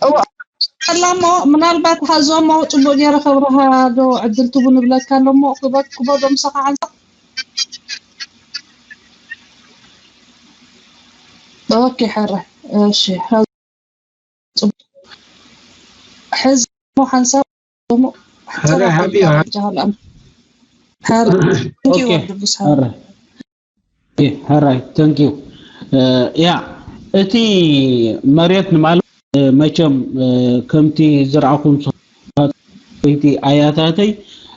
እዋ ኣላ እሞ ምናልባት ሃዞሞ ጽቡቅ ገይረ ከብርሃ ዶ ዕድል ትቡ ንብለካ ኣሎ እሞ ክበ- ክበዶ ምሳኻ ሓንሳብ። ኦኬ፣ ሕረ። እሺ፣ ሃ- ጽቡቅ። ሕዚ እሞ ሓንሳብ እሞ ሕረ፣ ሓንሳብ ሃብዮ፣ ሓ- ጃሃል ኣም- ሕረ። ኦኬ። ወዲ ብዙ ሕረ። ሕረ። ኦኬ፣ ሕራይ፣ thank you። እ፣ ያ፣ እቲ መሬት ንማለት፣ እ፣ መቸም፣ እ፣ ከምቲ ዝረኣኹም ሰባት፣ ኣያታተይ፣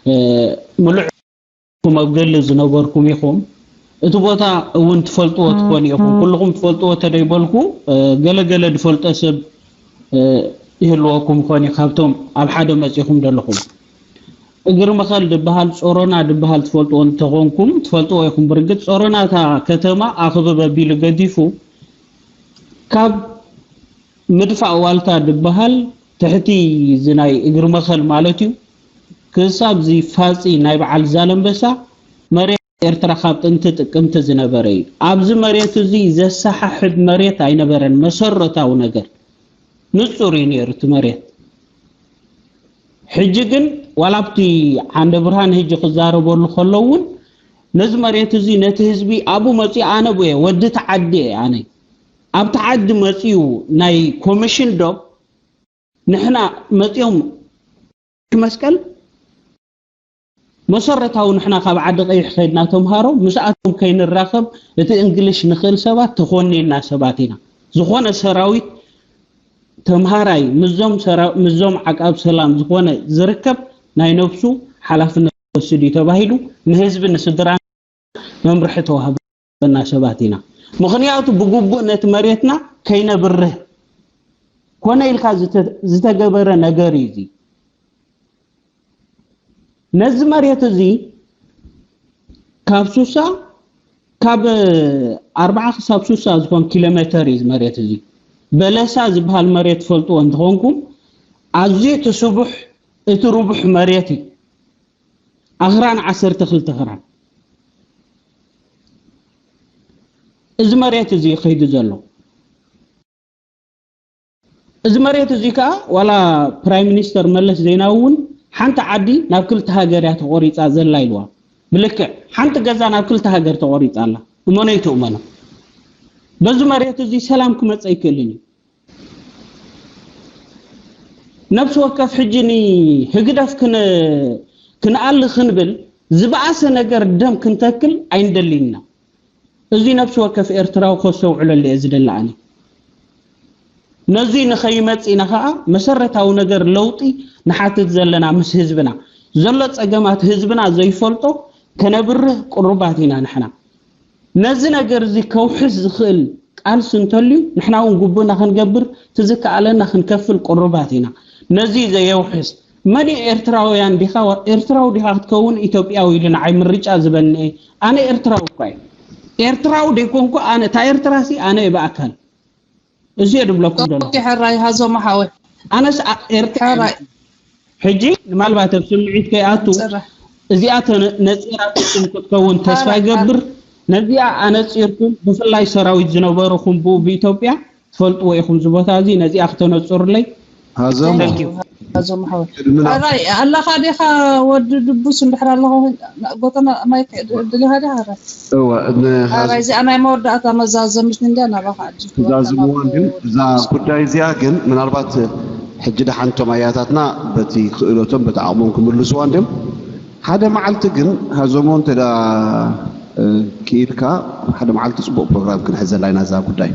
እ፣ ምሉዕ ኢኹም ኣብ ገድሊ ዝነበርኩም ኢኹም። እቲ ቦታ እውን ትፈልጥዎ ትኾኑ ኢኹም። ኩልኹም ትፈልጥዎ ተደይበልኩ፣ እ፣ ገለ ገለ ዝፈልጦ ሰብ፣ እ፣ ይህልወኩም ይኾን እዩ፣ ካብቶም ኣብ ሓደ መጺኹም ዘለኹም። እግሪ መኸል ድበሃል፣ ጾሮና ድበሃል ትፈልጥዎ እንተኾንኩም፣ ትፈልጥዎ ኢኹም። ብርግጽ ጾሮና እታ ከተማ ኣኽብብ ኣቢሉ ገዲፉ፣ ካብ ምድፋእ ዋልታ ድበሃል ትሕቲ እዚ ናይ እግሪ መኸል ማለት እዩ፣ ክሳብ እዚ ፋጺ ናይ በዓል ዛለምበሳ መሬት ኤርትራ ካብ ጥንቲ ጥቅምቲ ዝነበረ እዩ። ኣብዚ መሬት እዚ ዘሰሓሕብ መሬት ኣይነበረን። መሰረታዊ ነገር ንጹር እዩ ነይሩ እቲ መሬት። ሕጂ ግን ዋላ ኣብቲ ዓንደ ብርሃን ሕጂ ክዛረበሉ ከሎ እውን ነዚ መሬት እዚ ነቲ ህዝቢ ኣብኡ መፂኡ ኣነ ብየ ወዲ ተዓዲ እየ ኣነ ኣብቲ ዓዲ መፂኡ ናይ ኮሚሽን ዶብ ንሕና መፂኦም መስቀል መሰረታዊ ንሕና ካብ ዓዲ ቀይሕ ከይድና ተምሃሮ ምስኣቶም ከይንራኸብ እቲ እንግሊሽ ንኽእል ሰባት ተኾኔና ሰባት ኢና። ዝኾነ ሰራዊት ተምሃራይ ምስዞም ሰራ- ምስዞም ዓቃብ ሰላም ዝኾነ ዝርከብ ናይ ነብሱ ሓላፍነት ወስድ እዩ ተባሂሉ ንህዝቢ ንስድራ መምርሒ ተዋህበና ሰባት ኢና። ምኽንያቱ ብግቡእ ነቲ መሬትና ከይነብርህ ኮነ ኢልካ ዝተ- ዝተገበረ ነገር እዩ እዚ። ነዚ መሬት እዚ ካብ ሱሳ ካብ ኣርባዓ ክሳብ ሱሳ ዝኾን ኪሎ ሜተር እዩ እዚ መሬት እዚ። በለሳ ዝበሃል መሬት ትፈልጥዎ እንትኾንኩም ኣዝዩ እቲ ስቡሕ እቲ ርቡሕ መሬት እዩ። ኣኽራን ዓሰርተ ክልተ ክራን እዚ መሬት እዚ ከይዱ ዘሎ እዚ መሬት እዚ ከዓ ዋላ ፕራይም ሚኒስተር መለስ ዜናዊ እውን ሓንቲ ዓዲ ናብ ክልተ ሃገር እያ ተቆሪፃ ዘላ ኢልዋ። ብልክዕ ሓንቲ ገዛ ናብ ክልተ ሃገር ተቆሪፃ ኣላ። እመኖ ይትእመኖ በዚ መሬት እዚ ሰላም ክመፀ ይክእልን እዩ። ነብሲ ወከፍ ሕጂ ንህግደፍ ክን- ክንኣሊ ክንብል ዝበኣሰ ነገር ደም ክንተክል ኣይንደልይና። እዚ ነብሲ ወከፍ ኤርትራዊ ከስተውዕለሉ እየ ዝደሊ ኣነ። ነዚ ንኸይመጽእ ኢና ኸኣ መሰረታዊ ነገር ለውጢ ንሓትት ዘለና ምስ ህዝብና ዘሎ ጸገማት ህዝብና ዘይፈልጦ ከነብርህ ቅሩባት ኢና ንሕና። ነዚ ነገር እዚ ከውሕስ ዝኽእል ቃልሲ እንተልዩ ንሕና እውን ግቡእና ክንገብር ትዝከኣለና ክንከፍል ቅሩባት ኢና። ነዚ ዘየውሕስ መን እዩ ኤርትራውያን ዲኻ ኤርትራዊ ዲኻ ክትከውን ኢትዮጵያዊ ኢሉ ንዓይ ምርጫ ዝበኒ ኣነ ኤርትራዊ እኳ እየ። ኤርትራዊ ደይኮንኩ ኣነ እታ ኤርትራ ሲ ኣነ እየ ብኣካል እዚ እየ ድብለኩም ዘሎ። ኦኬ፣ ሕራይ ሃዞም ሓወይ። ኣነስ ኣ- ኤርትራ ሕራይ ሕጂ ምናልባት ኣብ ስምዒት ከይኣቱ ጽረ እዚኣ ተነ- ነጺራትኩም ክትከውን ተስፋ ሕራይ ይገብር። ነዚኣ ኣነጺርኩም ብፍላይ ሰራዊት ዝነበርኹም ብኡ ብኢትዮጵያ ትፈልጥዎ ኢኹም እዚ ቦታ እዚ ነዚኣ ክተነጽሩለይ። ሃዞም Thank you። ኣዞም ሓወይ ቅድምና ኣራይ ኣለኻ ዲኻ ወዲ ድቡስ እንድሕር ኣለኻ ጎተና ማይክ ድሊኻ ዲኻ ኣራይ እወ ንሃዞም ኣራይ እዚኣ ናይ መወዳእታ መዛዘሚት እንድያ ናባኻ ዕድል ክወሃብ ትዛዝምዋ እንድዩ። እዛ ጉዳይ እዚኣ ግን ምናልባት ሕጂ ደሓን እቶም ኣያታትና በቲ ክእለቶም በቲ ዓቕሞም ክምልስዋ እንድዮም። ሓደ መዓልቲ ግን ሃዞሞ እንተ ደኣ ክኢልካ ሓደ መዓልቲ ጽቡቕ ፕሮግራም ክንሕዘላ ኢና እዛ ጉዳይ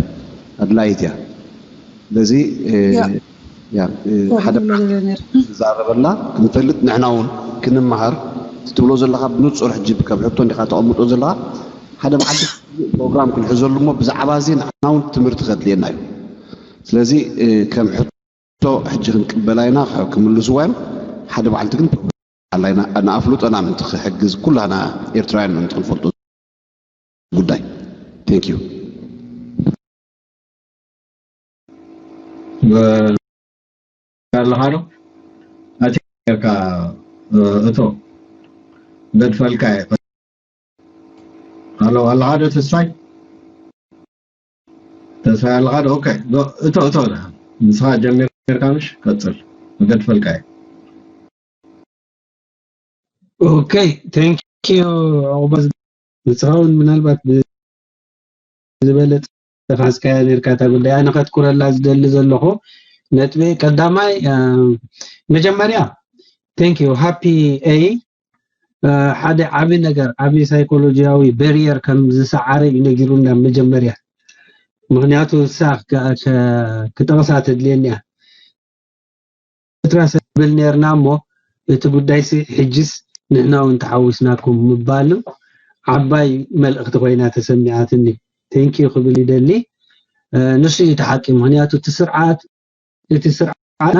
ኣድላይት እያ። ስለዚ ሓደ ዝዛረበላ ክንፈልጥ ንሕና እውን ክንመሃር ትብሎ ዘለካ ብንጹር ሕጂ ከም ሕቶ እንዲካ ተቐምጦ ዘለካ ሓደ መዓልቲ ፕሮግራም ክንሕዘሉ እሞ ብዛዕባ እዚ ንሕና እውን ትምህርቲ ከድልየና እዩ። ስለዚ ከም ሕቶ ሕጂ ክንቅበላ ኢና ክምልስዋ እዮም። ሓደ መዓልቲ ግን ፕሮግራም ኣላይና ንኣፍልጦና ምእንቲ ክሕግዝ ኩላና ኤርትራውያን ምእንቲ ክንፈልጦ ጉዳይ thank you ኣለኻ ዶ ኣቲካ እቶ ገድፈልካ ኣሎ ኣለኻ ዶ ተስፋይ ተስፋይ ኣለኻ ዶ ኦኬ እቶ እቶ ንስኻ ጀሚር ጌርካ ምሽ ቀጽል፣ እገድፈልካ እየ። Okay, thank you. ዑቕባ፣ ንስኻ እውን ምናልባት ብዝበለጸ ተኻስካያ ነርካ እታ ጉዳይ። ኣነ ከትኩረላ ዝደሊ ዘለኹ ነጥቢ ቀዳማይ፣ መጀመርያ thank you, ሃፒ ኤ። ሓደ ዓቢ ነገር፣ ዓቢ ሳይኮሎጂያዊ በሪየር ከም ዝሰዓረ እዩ ነጊሩና መጀመርያ። ምክንያቱ ንሳ ክጠቕሳ ተድልየኒ እያ። ኤርትራ ሰብል ነርና እሞ እቲ ጉዳይሲ ሕጅስ ንሕና እውን ተሓዊስናኩም ምባሉ ዓባይ መልእኽቲ ኮይና ተሰሚዓትኒ። ቴንኪዩ ክብል ይደሊ። ንሱ እዩ ተሓቂ። ምክንያቱ እቲ ስርዓት እቲ ስርዓትና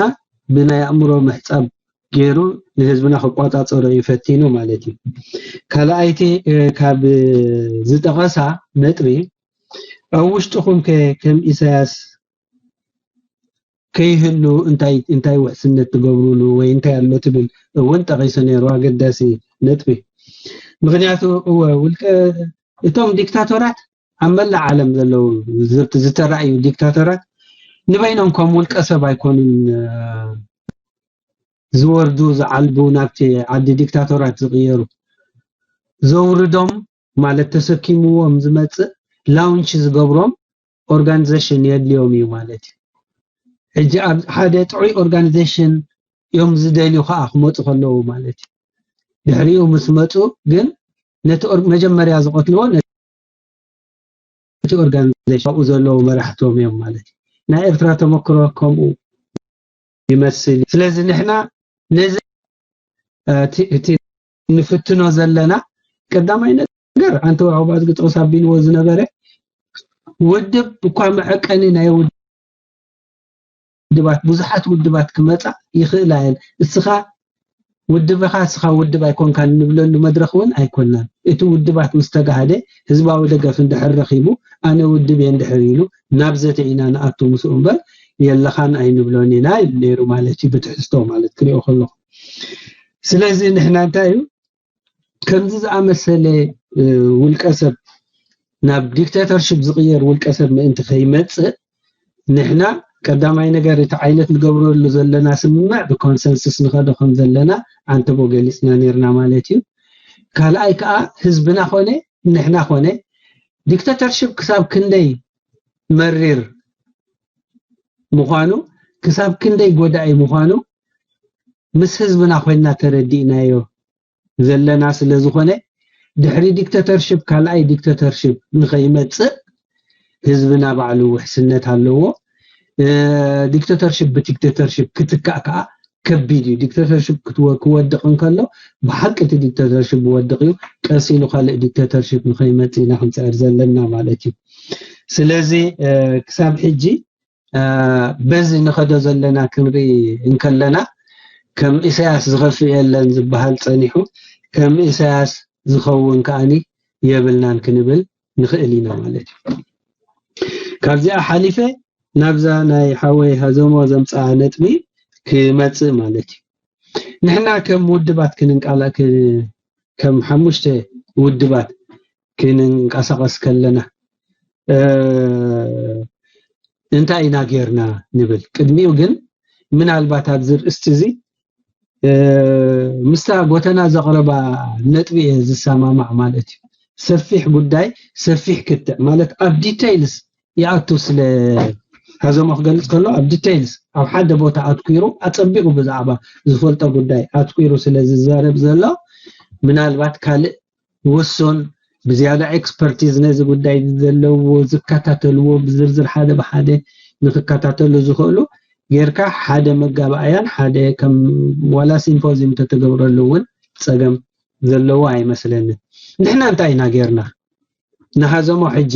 ብናይ ኣእምሮ ምሕጻብ ገይሩ ንህዝብና ክቆጻጸሮ እዩ ፈቲኑ ማለት እዩ። ካልኣይቲ ካብ ዝጠቐሳ ነጥቢ ኣብ ውሽጥኹም ከ ከም ኢሳያስ ከይህሉ እንታይ እንታይ ውሕስነት ትገብሩሉ ወይ እንታይ ኣሎ ትብል እውን ጠቒሱ ነይሩ። ኣገዳሲ ነጥቢ። ምክንያቱ እወ ውልቀ እቶም ዲክታቶራት ኣብ መላእ ዓለም ዘለዉ ዝተራእዩ ዲክታቶራት ንበይኖም ከም ውልቀ ሰብ ኣይኮኑን ዝወርዱ ዝዓልቡ ናብቲ ዓዲ ዲክታቶራት ዝቕየሩ ዘውርዶም ማለት ተሰኪምዎም ዝመፅእ ላውንች ዝገብሮም ኦርጋኒዜሽን የድልዮም እዩ ማለት እዩ። ሕጂ ኣብ ሓደ ጥዑይ ኦርጋኒዜሽን እዮም ዝደልዩ ከዓ ክመፁ ከለዉ ማለት እዩ። ድሕሪኡ ምስ መፁ ግን ነቲ መጀመርያ ዝቐትልዎ ነቲ ኦርጋኒዜሽን ኣብኡ ዘለዉ መራሕቶም እዮም ማለት እዩ። ናይ ኤርትራ ተመክሮ ከምኡ ይመስል። ስለዚ ንሕና ነዚ እቲ ንፍትኖ ዘለና ቀዳማይ ነገር ኣንተ ወዕባት ግጥቕስ ኣቢልዎ ዝነበረ ውድብ እኳ መዐቀኒ ናይ ውድባት ብዙሓት ውድባት ክመፃ ይኽእላ እየን። እስኻ ውድብኻ እስኻ ውድብ ኣይኮንካን እንብለሉ መድረኽ እውን ኣይኮናን። እቲ ውድባት ምስ ተጋህደ ህዝባዊ ደገፍ እንድሕር ረኺቡ ኣነ ውድብ እየ እንድሕር ኢሉ ናብ ዘተ ኢና ንኣቱ ምስኡ እምበር የለኻን ኣይንብሎን ኢና ኢሉ ነይሩ ማለት እዩ ብትሕዝቶ ማለት ክሪኦ ከለኹ። ስለዚ ንሕና እንታይ እዩ ከምዚ ዝኣመሰለ ውልቀ ሰብ ናብ ዲክታተርሽፕ ዝቕየር ውልቀ ሰብ ምእንቲ ከይመፅእ ንሕና ቀዳማይ ነገር እቲ ዓይነት ንገብረሉ ዘለና ስምምዕ ብኮንሰንስስ ንኸዶ ከም ዘለና ኣንተቦ ገሊፅና ነርና ማለት እዩ። ካልኣይ ከዓ ህዝብና ኮነ ንሕና ኮነ ዲክታተርሽፕ ክሳብ ክንደይ መሪር ምዃኑ ክሳብ ክንደይ ጎዳኢ ምዃኑ ምስ ህዝብና ኮይና ተረዲእናዮ ዘለና ስለ ዝኾነ ድሕሪ ዲክተተርሽፕ ካልኣይ ዲክተተርሽፕ ንኸይመፅእ ህዝብና ባዕሉ ውሕስነት ኣለዎ። ዲክተተርሽፕ ብዲክተተርሽፕ ክትካእ ከዓ ከቢድ እዩ። ዲክተተርሽፕ ክወድቕ እንከሎ ብሓቂ እቲ ዲክተተርሽፕ ይወድቕ እዩ። ቀስ ኢሉ ካልእ ዲክተተርሽፕ ንኸይመፅእ ኢና ክንፅዕር ዘለና ማለት እዩ። ስለዚ ክሳብ ሕጂ በዚ ንኸዶ ዘለና ክንርኢ እንከለና ከም ኢሳያስ ዝኸፍእ የለን ዝበሃል ጸኒሑ ከም ኢሳያስ ዝኸውን ከኣኒ የብልናን ክንብል ንኽእል ኢና ማለት እዩ። ካብዚኣ ሓሊፈ ናብዛ ናይ ሓወይ ሃዘሞ ዘምፅኣ ነጥቢ ክመፅእ ማለት እዩ። ንሕና ከም ውድባት ክንንቃላ ከም ሓሙሽተ ውድባት ክንንቀሳቐስ ከለና እንታይ ኢና ጌርና ንብል። ቅድሚኡ ግን ምናልባት ኣብዚ ርእስቲ እዚ ምስታ ጎተና ዘቕረባ ነጥቢ እየ ዝሰማማዕ ማለት እዩ። ሰፊሕ ጉዳይ ሰፊሕ ክትዕ ማለት ኣብ ዲቴይልስ ይኣቱ ስለ ሃዘሞ ክገልፅ ከሎ ኣብ ዲቴይልስ ኣብ ሓደ ቦታ ኣትኩሩ ኣፀቢቑ ብዛዕባ ዝፈልጦ ጉዳይ ኣትኩሩ ስለ ዝዛረብ ዘሎ ምናልባት ካልእ ውሱን ብዝያዳ ኤክስፐርቲዝ ነዚ ጉዳይ ዘለውዎ ዝከታተልዎ ብዝርዝር ሓደ ብሓደ ንክከታተሉ ዝኽእሉ ጌርካ ሓደ መጋባእያን ሓደ ከም ዋላ ሲምፖዚም ተተገብረሉ እውን ፀገም ዘለዎ ኣይመስለንን። ንሕና እንታይ ኢና ጌርና? ንሃዘሞ ሕጂ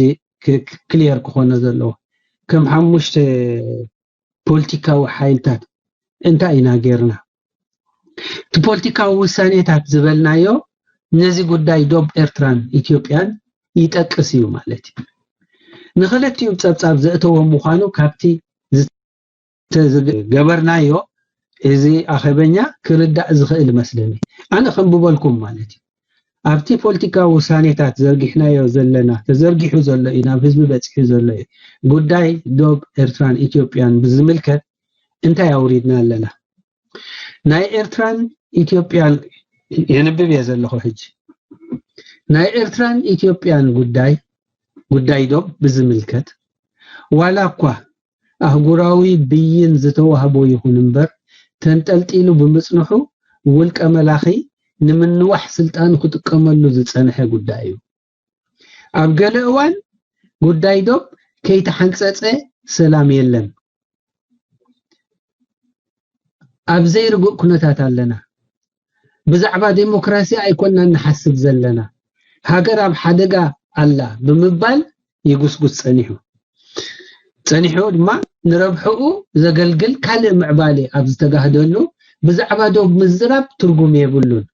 ክሊየር ክኾነ ዘለዎ ከም ሓሙሽተ ፖለቲካዊ ሓይልታት እንታይ ኢና ጌርና? እቲ ፖለቲካዊ ውሳኔታት ዝበልናዮ ነዚ ጉዳይ ዶብ ኤርትራን ኢትዮጵያን ይጠቅስ እዩ ማለት እዩ። ንክልቲኡ ጸብጻብ ዘእተዎ ምዃኑ ካብቲ ዝገበርናዮ እዚ ኣኼበኛ ክርዳእ ዝኽእል መስለኒ። ኣነ ከም ብበልኩም ማለት እዩ ኣብቲ ፖለቲካዊ ውሳኔታት ዘርጊሕናዮ ዘለና ተዘርጊሑ ዘሎ እዩ ናብ ህዝቢ በፂሑ ዘሎ እዩ ጉዳይ ዶብ ኤርትራን ኢትዮጵያን ብዝምልከት እንታይ ኣውሪድና ኣለና? ናይ ኤርትራን ኢትዮጵያን የንብብ እየ ዘለኹ ሕጂ። ናይ ኤርትራን ኢትዮጵያን ጉዳይ፣ ጉዳይ ዶብ ብዝምልከት፣ ዋላ እኳ ኣህጉራዊ ብይን ዝተዋህቦ ይኹን እምበር፣ ተንጠልጢሉ ብምጽንሑ፣ ውልቀ መላኺ ንምንዋሕ ስልጣኑ ክጥቀመሉ ዝጸንሐ ጉዳይ እዩ። ኣብ ገለ እዋን ጉዳይ ዶብ ከይተሓንጸጸ ሰላም የለን። ኣብ ዘይርጉእ ኩነታት ኣለና። ብዛዕባ ዴሞክራሲ ኣይኮናን ንሓስብ ዘለና። ሃገር ኣብ ሓደጋ ኣላ ብምባል ይጉስጉስ ጸኒሑ። ጸኒሑ ድማ ንረብሕኡ ዘገልግል ካልእ ምዕባሌ ኣብ ዝተጋህደሉ ብዛዕባ ዶብ ምዝራብ ትርጉም የብሉን።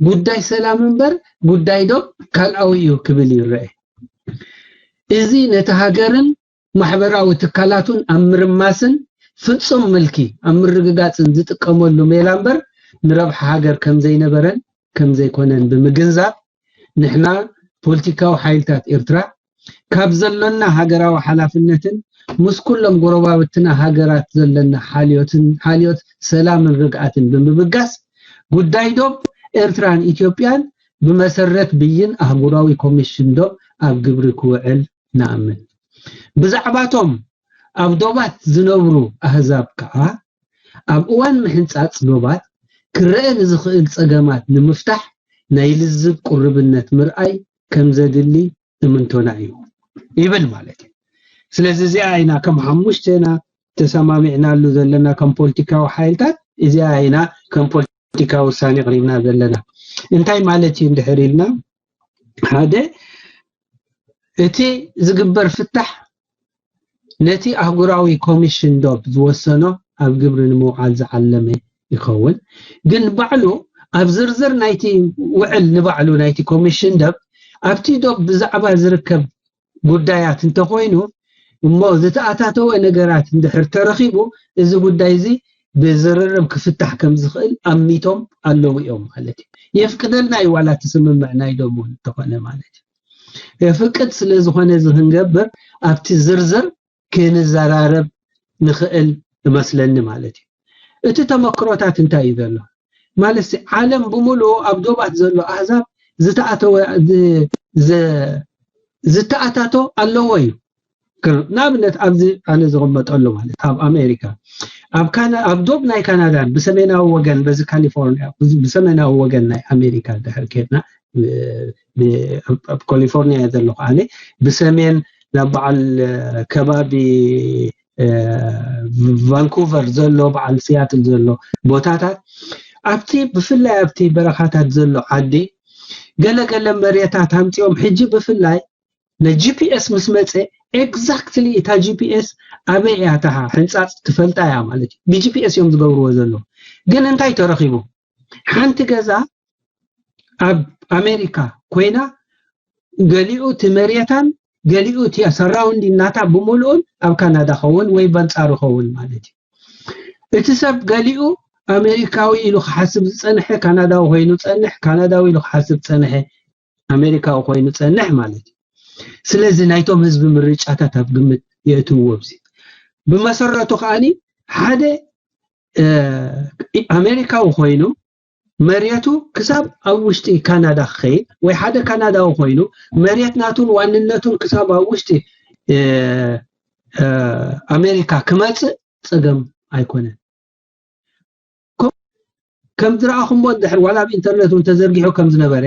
ጉዳይ ሰላም እምበር ጉዳይ ዶብ ካልኣዊ እዩ ክብል ይረአ። እዚ ነቲ ሃገርን ማሕበራዊ ትካላቱን ኣብ ምርማስን ፍጹም ምልኪ ኣብ ምርግጋጽን ዝጥቀመሉ ሜላ እምበር ንረብሓ ሃገር ከም ዘይነበረን ከም ዘይኮነን ብምግንዛብ፣ ንሕና ፖለቲካዊ ሓይልታት ኤርትራ ካብ ዘሎና ሃገራዊ ሓላፍነትን ምስ ኩሎም ጎረባብትና ሃገራት ዘለና ሓልዮትን፣ ሓልዮት ሰላምን ርግኣትን ብምብጋስ፣ ጉዳይ ዶብ ኤርትራን ኢትዮጵያን ብመሰረት ብይን ኣህጉራዊ ኮሚሽን ዶብ ኣብ ግብሪ ክውዕል ንኣምን። ብዛዕባቶም ኣብ ዶባት ዝነብሩ ኣህዛብ ከኣ፣ ኣብ እዋን ምሕንጻጽ ዶባት ክረአ ንዝኽእል ጸገማት ንምፍታሕ ናይ ልዝብ ቁርብነት ምርኣይ ከም ዘድሊ እምንቶና እዩ ይብል ማለት እዩ። ስለዚ እዚኣ ኢና ከም ሓሙሽተና ተሰማሚዕናሉ ዘለና ከም ፖለቲካዊ ሓይልታት፣ እዚኣ ኢና ከም ፖለቲካዊ ውሳኔ ኣቕሪብና ዘለና። እንታይ ማለት እዩ እንድሕር ኢልና፣ ሓደ እቲ ዝግበር ፍታሕ ነቲ ኣህጉራዊ ኮሚሽን ዶብ ዝወሰኖ ኣብ ግብሪ ንምውዓል ዝዓለመ ይኸውን። ግን ባዕሉ ኣብ ዝርዝር ናይቲ ውዕል ንባዕሉ ናይቲ ኮሚሽን ዶብ ኣብቲ ዶብ ብዛዕባ ዝርከብ ጉዳያት እንተኾይኑ እሞ ዝተኣታተወ ነገራት እንድሕር ተረኺቡ እዚ ጉዳይ እዚ ብዝርርብ ክፍታሕ ከም ዝኽእል ኣሚቶም ኣለዉ እዮም ማለት እዩ። የፍቅደልና እዩ ዋላ እቲ ስምምዕ ናይ ዶብ እውን እንተኾነ ማለት እዩ። የፍቅድ ስለ ዝኾነ እዚ ክንገብር ኣብቲ ዝርዝር ክንዘራረብ ንኽእል እመስለኒ ማለት እዩ። እቲ ተመክሮታት እንታይ እዩ ዘሎ? ማለት ዓለም ብምሉኡ ኣብ ዶባት ዘሎ ኣህዛብ ዝተኣተወ ዝ- ዝ- ዝተኣታቶ ኣለዎ እዩ። ክር- ንኣብነት ኣብዚ ኣነ ዝቕመጠሉ ማለት ኣብ ኣሜሪካ ኣብ ካና ኣብ ዶብ ናይ ካናዳን ብሰሜናዊ ወገን በዚ ካሊፎርኒያ ብዝ- ብሰሜናዊ ወገን ናይ ኣሜሪካ ድሕር ኬድና ብ- ብ- ኣብ- ኣብ ካሊፎርኒያ እየ ዘለኹ ኣነ ብሰሜን ናብ በዓል እ፣ ከባቢ እ፣ ቫንኩቨር ዘሎ በዓል ሲያትል ዘሎ ቦታታት ኣብቲ ብፍላይ ኣብቲ በረኻታት ዘሎ ዓዲ ገለ ገለ መሬታት ኣምፂኦም ሕጂ ብፍላይ ንጂፒኤስ ምስ መፀ ኤግዛክትሊ እታ ጂፒኤስ ኣበይ እያ እታ ሕንፃፅ ትፈልጣ እያ ማለት እዩ። ብጂፒኤስ እዮም ዝገብርዎ ዘለዉ። ግን እንታይ ተረኺቡ? ሓንቲ ገዛ ኣብ ኣሜሪካ ኮይና ገሊኡ እቲ መሬታን ገሊኡ እቲ ሰራውንዲንግ ናታ ብምሉኡን ኣብ ካናዳ ኸውን ወይ በንፃሩ ኸውን ማለት እዩ። እቲ ሰብ ገሊኡ ኣሜሪካዊ ኢሉ ክሓስብ ዝፀንሐ ካናዳዊ ኮይኑ ፀንሕ፣ ካናዳዊ ኢሉ ክሓስብ ፀንሐ ኣሜሪካዊ ኮይኑ ፀንሕ ማለት እዩ። ስለዚ ናይቶም ህዝቢ ምርጫታት ኣብ ግምት የእትውዎ። ኣብዚ ብመሰረቱ ከዓኒ ሓደ እ፣ ኣሜሪካዊ ኮይኑ መሬቱ ክሳብ ኣብ ውሽጢ ካናዳ ክኸይድ ወይ ሓደ ካናዳዊ ኮይኑ መሬት ናቱን ዋንነቱን ክሳብ ኣብ ውሽጢ እ፣ እ፣ ኣሜሪካ ክመፅእ ፀገም ኣይኮነን። ከም ዝረኣኹሞ እንድሕር ዋላ ኣብ ኢንተርነት እውን ተዘርጊሑ ከም ዝነበረ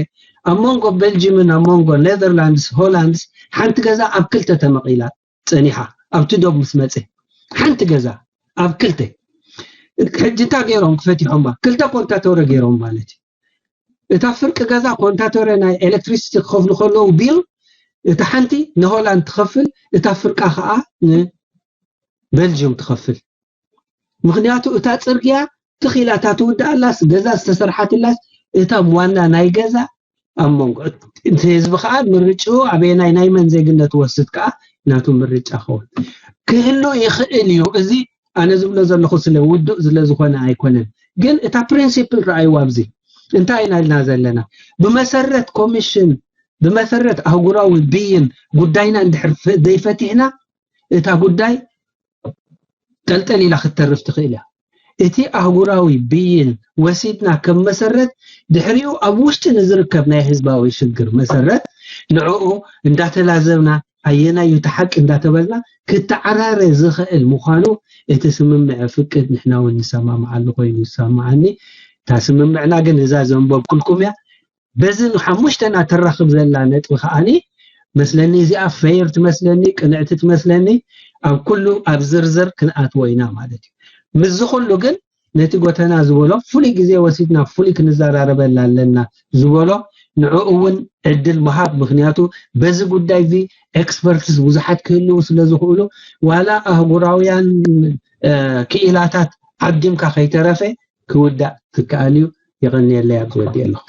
ኣብ መንጎ ቤልጅምን ኣብ መንጎ ኔዘርላንድስ ሆላንድስ ሓንቲ ገዛ ኣብ ክልተ ተመቒላ ፀኒሓ ኣብቲ ዶብ ምስ መፀ ሓንቲ ገዛ ኣብ ክልተ ሕጂ እንታይ ገይሮም ክፈቲሖማ ክልተ ኮንታቶረ ገይሮም ማለት እዩ። እታ ፍርቂ ገዛ ኮንታቶረ ናይ ኤሌክትሪሲቲ ክኸፍሉ ከለዉ ቢል እታ ሓንቲ ንሆላንድ ትኸፍል እታ ፍርቃ ከዓ ንቤልጅየም ትኸፍል። ምኽንያቱ እታ ፅርግያ ትኽ ኢላ እታ ትውድኣላስ ገዛ ዝተሰርሓትላስ እታ ዋና ናይ ገዛ ኣብ መንጎ እቲ ህዝቢ ከዓ ምርጭኡ ኣበየናይ ናይ መን ዜግነት ወስድ ከዓ ናቱ ምርጫ ኸውን ክህሉ ይኽእል እዩ። እዚ ኣነ ዝብሎ ዘለኹ ስለ ውዱእ ስለ ዝኾነ ኣይኮነን። ግን እታ ፕሪንሲፕል ረኣይዋ ኣብዚ እንታይ ኢና ኢልና ዘለና ብመሰረት ኮሚሽን ብመሰረት ኣህጉራዊ ብይን ጉዳይና እንድሕር ዘይፈቲሕና እታ ጉዳይ ጠልጠል ኢላ ክትተርፍ ትኽእል እያ። እቲ ኣህጉራዊ ብይን ወሲድና ከም መሰረት፣ ድሕሪኡ ኣብ ውሽጢ ንዝርከብ ናይ ህዝባዊ ሽግር መሰረት ንዕኡ እንዳተላዘብና፣ ኣየናይ እዩ እቲ ሓቂ እንዳተበልና ክተዓራረ ዝኽእል ምዃኑ እቲ ስምምዕ ፍቅድ ንሕና እውን ንሰማምዓሉ ኮይኑ ይሰማዓኒ። እታ ስምምዕና ግን እዛ ዘንበብኩልኩም እያ። በዚ ንሓሙሽተና ተራኽብ ዘላ ነጥቢ ከዓኒ መስለኒ እዚኣ ፌር ትመስለኒ፣ ቅንዕቲ ትመስለኒ። ኣብ ኩሉ ኣብ ዝርዝር ክንኣትዎ ኢና ማለት እዩ። ምስዚ ኩሉ ግን ነቲ ጎተና ዝበሎ ፍሉይ ግዜ ወሲድና ፍሉይ ክንዘራረበላ ኣለና ዝበሎ ንዕኡ እውን ዕድል ምሃብ። ምክንያቱ በዚ ጉዳይ እዚ ኤክስፐርትስ ብዙሓት ክህልዉ ስለ ዝኽእሉ ዋላ ኣህጉራውያን ክኢላታት ዓዲምካ ከይተረፈ ክውዳእ ክከኣል እዩ። የቐንየለይ ኣብ ዝወድእ ኣለኹ።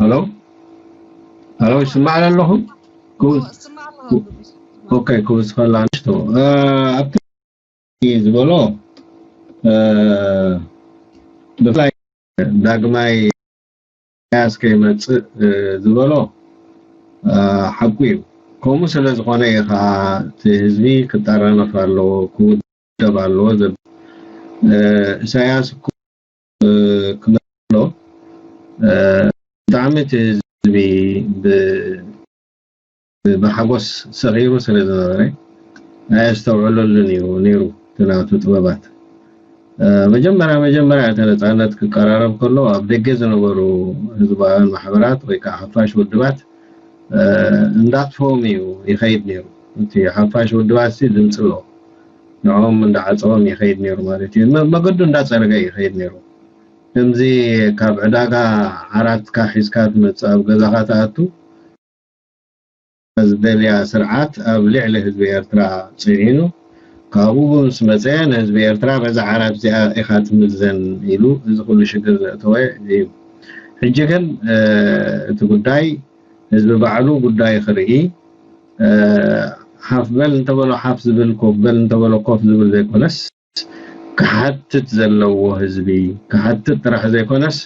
ሄሎ ሄሎ፣ ይስማዕ ኣለኹ? ኦኬ፣ ክውስኸላ ንሽቶ ኣብቲ ዝበሎ ብፍላይ ዳግማይ ኢሳያስ ከይመፅእ ዝበሎ ሓቁ እዩ። ከምኡ ስለ ዝኾነ እዩ ከዓ እቲ ህዝቢ ክጠራነፍ ኣለዎ፣ ክውደብ ኣለዎ ዘብል። ኢሳያስ እኮ ክመሎ ብጣዕሚ እቲ ህዝቢ ብሓጎስ ሰኺሩ ስለ ዝነበረ ኣየስተውዕለሉን እዩ ነይሩ። እቲ ናቱ ጥበባት መጀመርያ መጀመርያ እቲ ነፃነት ክቀራረብ ከሎ ኣብ ደገ ዝነበሩ ህዝባውያን ማሕበራት ወይ ከዓ ሓፋሽ ውድባት እንዳጥፍኦም እዩ ይኸይድ ነይሩ። እቲ ሓፋሽ ውድባት ሲ ድምፂ ኣለዎ። ንዕኦም እንዳዓፀዎም ይኸይድ ነይሩ ማለት እዩ። መገዱ እንዳፀረገ ይኸይድ ነይሩ። ከምዚ ካብ ዕዳጋ ዓራትካ ሒዝካ ትመፅእ ኣብ ገዛኻ ትኣቱ ዝደልያ ስርዓት ኣብ ልዕሊ ህዝቢ ኤርትራ ፅዒኑ ካብኡ ምስ መፀ ንህዝቢ ኤርትራ በዛ ዓራት እዚኣ ኢኻ ትምዘን ኢሉ እዚ ኩሉ ሽግር ዘእተወ እዩ። ሕጂ ግን እቲ ጉዳይ ህዝቢ ባዕሉ ጉዳይ ክርኢ ሓፍ በል እንተበሎ ሓፍ ዝብል ኮፍ በል እንተበሎ ኮፍ ዝብል ዘይኮነስ ክሓትት ዘለዎ ህዝቢ ክሓትት ጥራሕ ዘይኮነስ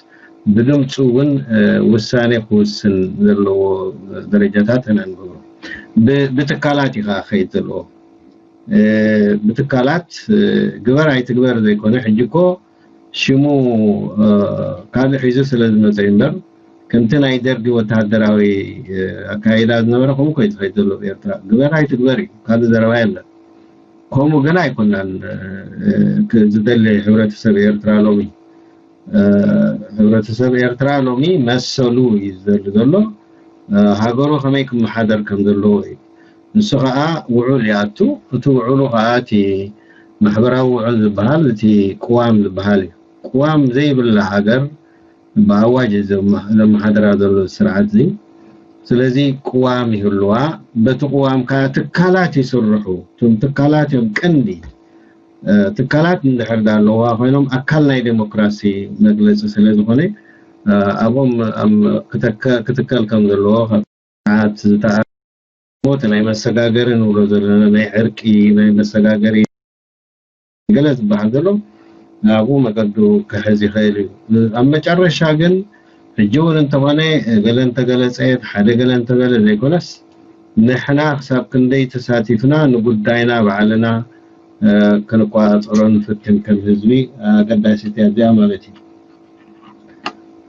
ብድምፁ እውን ውሳኔ ክውስን ዘለዎ ደረጃታት ኢና ንገብሮ። ብትካላት እዩ ከዓ ክኸይድ ዘለዎ። ብትካላት ግበር ኣይትግበር ዘይኮነ ሕጂ እኮ ሽሙ ካልእ ሒዙ ስለ ዝመፀ እምበር ከምቲ ናይ ደርጊ ወተሃደራዊ ኣካይዳ ዝነበረ ከምኡ ኮይ ዝኸይድ ዘሎ ኤርትራ ግበር ኣይትግበር እዩ። ካልእ ዘረባ የለን። ከምኡ ግን ኣይኮናን ዝደሊ ሕብረተሰብ ኤርትራ ሎሚ። ሕብረተሰብ ኤርትራ ሎሚ መሰሉ እዩ ዝደሊ ዘሎ። ሃገሩ ከመይ ክመሓደር ከም ዘለዎ እዩ። ንሱ ከዓ ውዑል ይኣቱ። እቲ ውዑሉ ከዓ እቲ ማሕበራዊ ውዑል ዝበሃል እቲ ቅዋም ዝበሃል እዩ። ቅዋም ዘይብላ ሃገር ብኣዋጅ ዘመሓድራ ዘሎ ስርዓት እዚ። ስለዚ ቅዋም ይህልዋ፣ በቲ ቅዋም ከዓ ትካላት ይስርሑ። እቶም ትካላት እዮም ቀንዲ። ትካላት እንድሕር ዳ ኣለዋ ኮይኖም ኣካል ናይ ዴሞክራሲ መግለፂ ስለ ዝኾነ ኣብኦም ክትከል ከም ዘለዎ ካብ ስርዓት ዝተኣሞ ናይ መሰጋገሪ ንብሎ ዘለና ናይ ዕርቂ ናይ መሰጋገሪ ገለ ዝበሃል ዘሎ ናብኡ መገዱ ክሕዝ ይኽእል እዩ። ኣብ መጨረሻ ግን ሕጂ እውን እንተኾነ ገለ እንተገለፀ ሓደ ገለ እንተበለ ዘይኮነስ ንሕና ክሳብ ክንደይ ተሳቲፍና ንጉዳይና ባዕልና ክንቆፃፀሮ ንፍትን ከም ህዝቢ ኣገዳሲት እያ እዚኣ ማለት እዩ።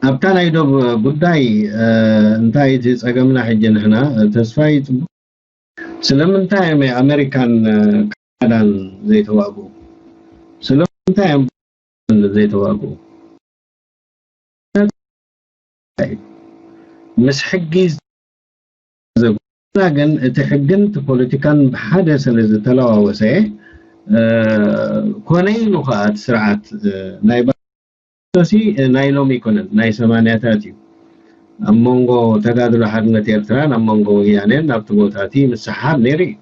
ኣብታ ናይ ዶብ ጉዳይ እንታይ እቲ ፀገምና ሕጂ ንሕና ተስፋ ይፅቡቅ ስለምንታይ እዮም ኣሜሪካን ካናዳን ዘይተዋግኡ? ስለምንታይ እዮም ዘይተዋግኡ? ምስ ሕጊ ዘጉና ግን እቲ ሕግን እቲ ፖለቲካን ብሓደ ስለ ዝተለዋወሰ ኮነ ኢሉ ከዓ እቲ ስርዓት ናይ ሲ ናይ ሎሚ ኣይኮነን ናይ ሰማንያታት እዩ። ኣብ መንጎ ተጋድሎ ሓርነት ኤርትራን ኣብ መንጎ ወያኔን ናብቲ ቦታ እቲ ምስሓብ ነይሩ እዩ።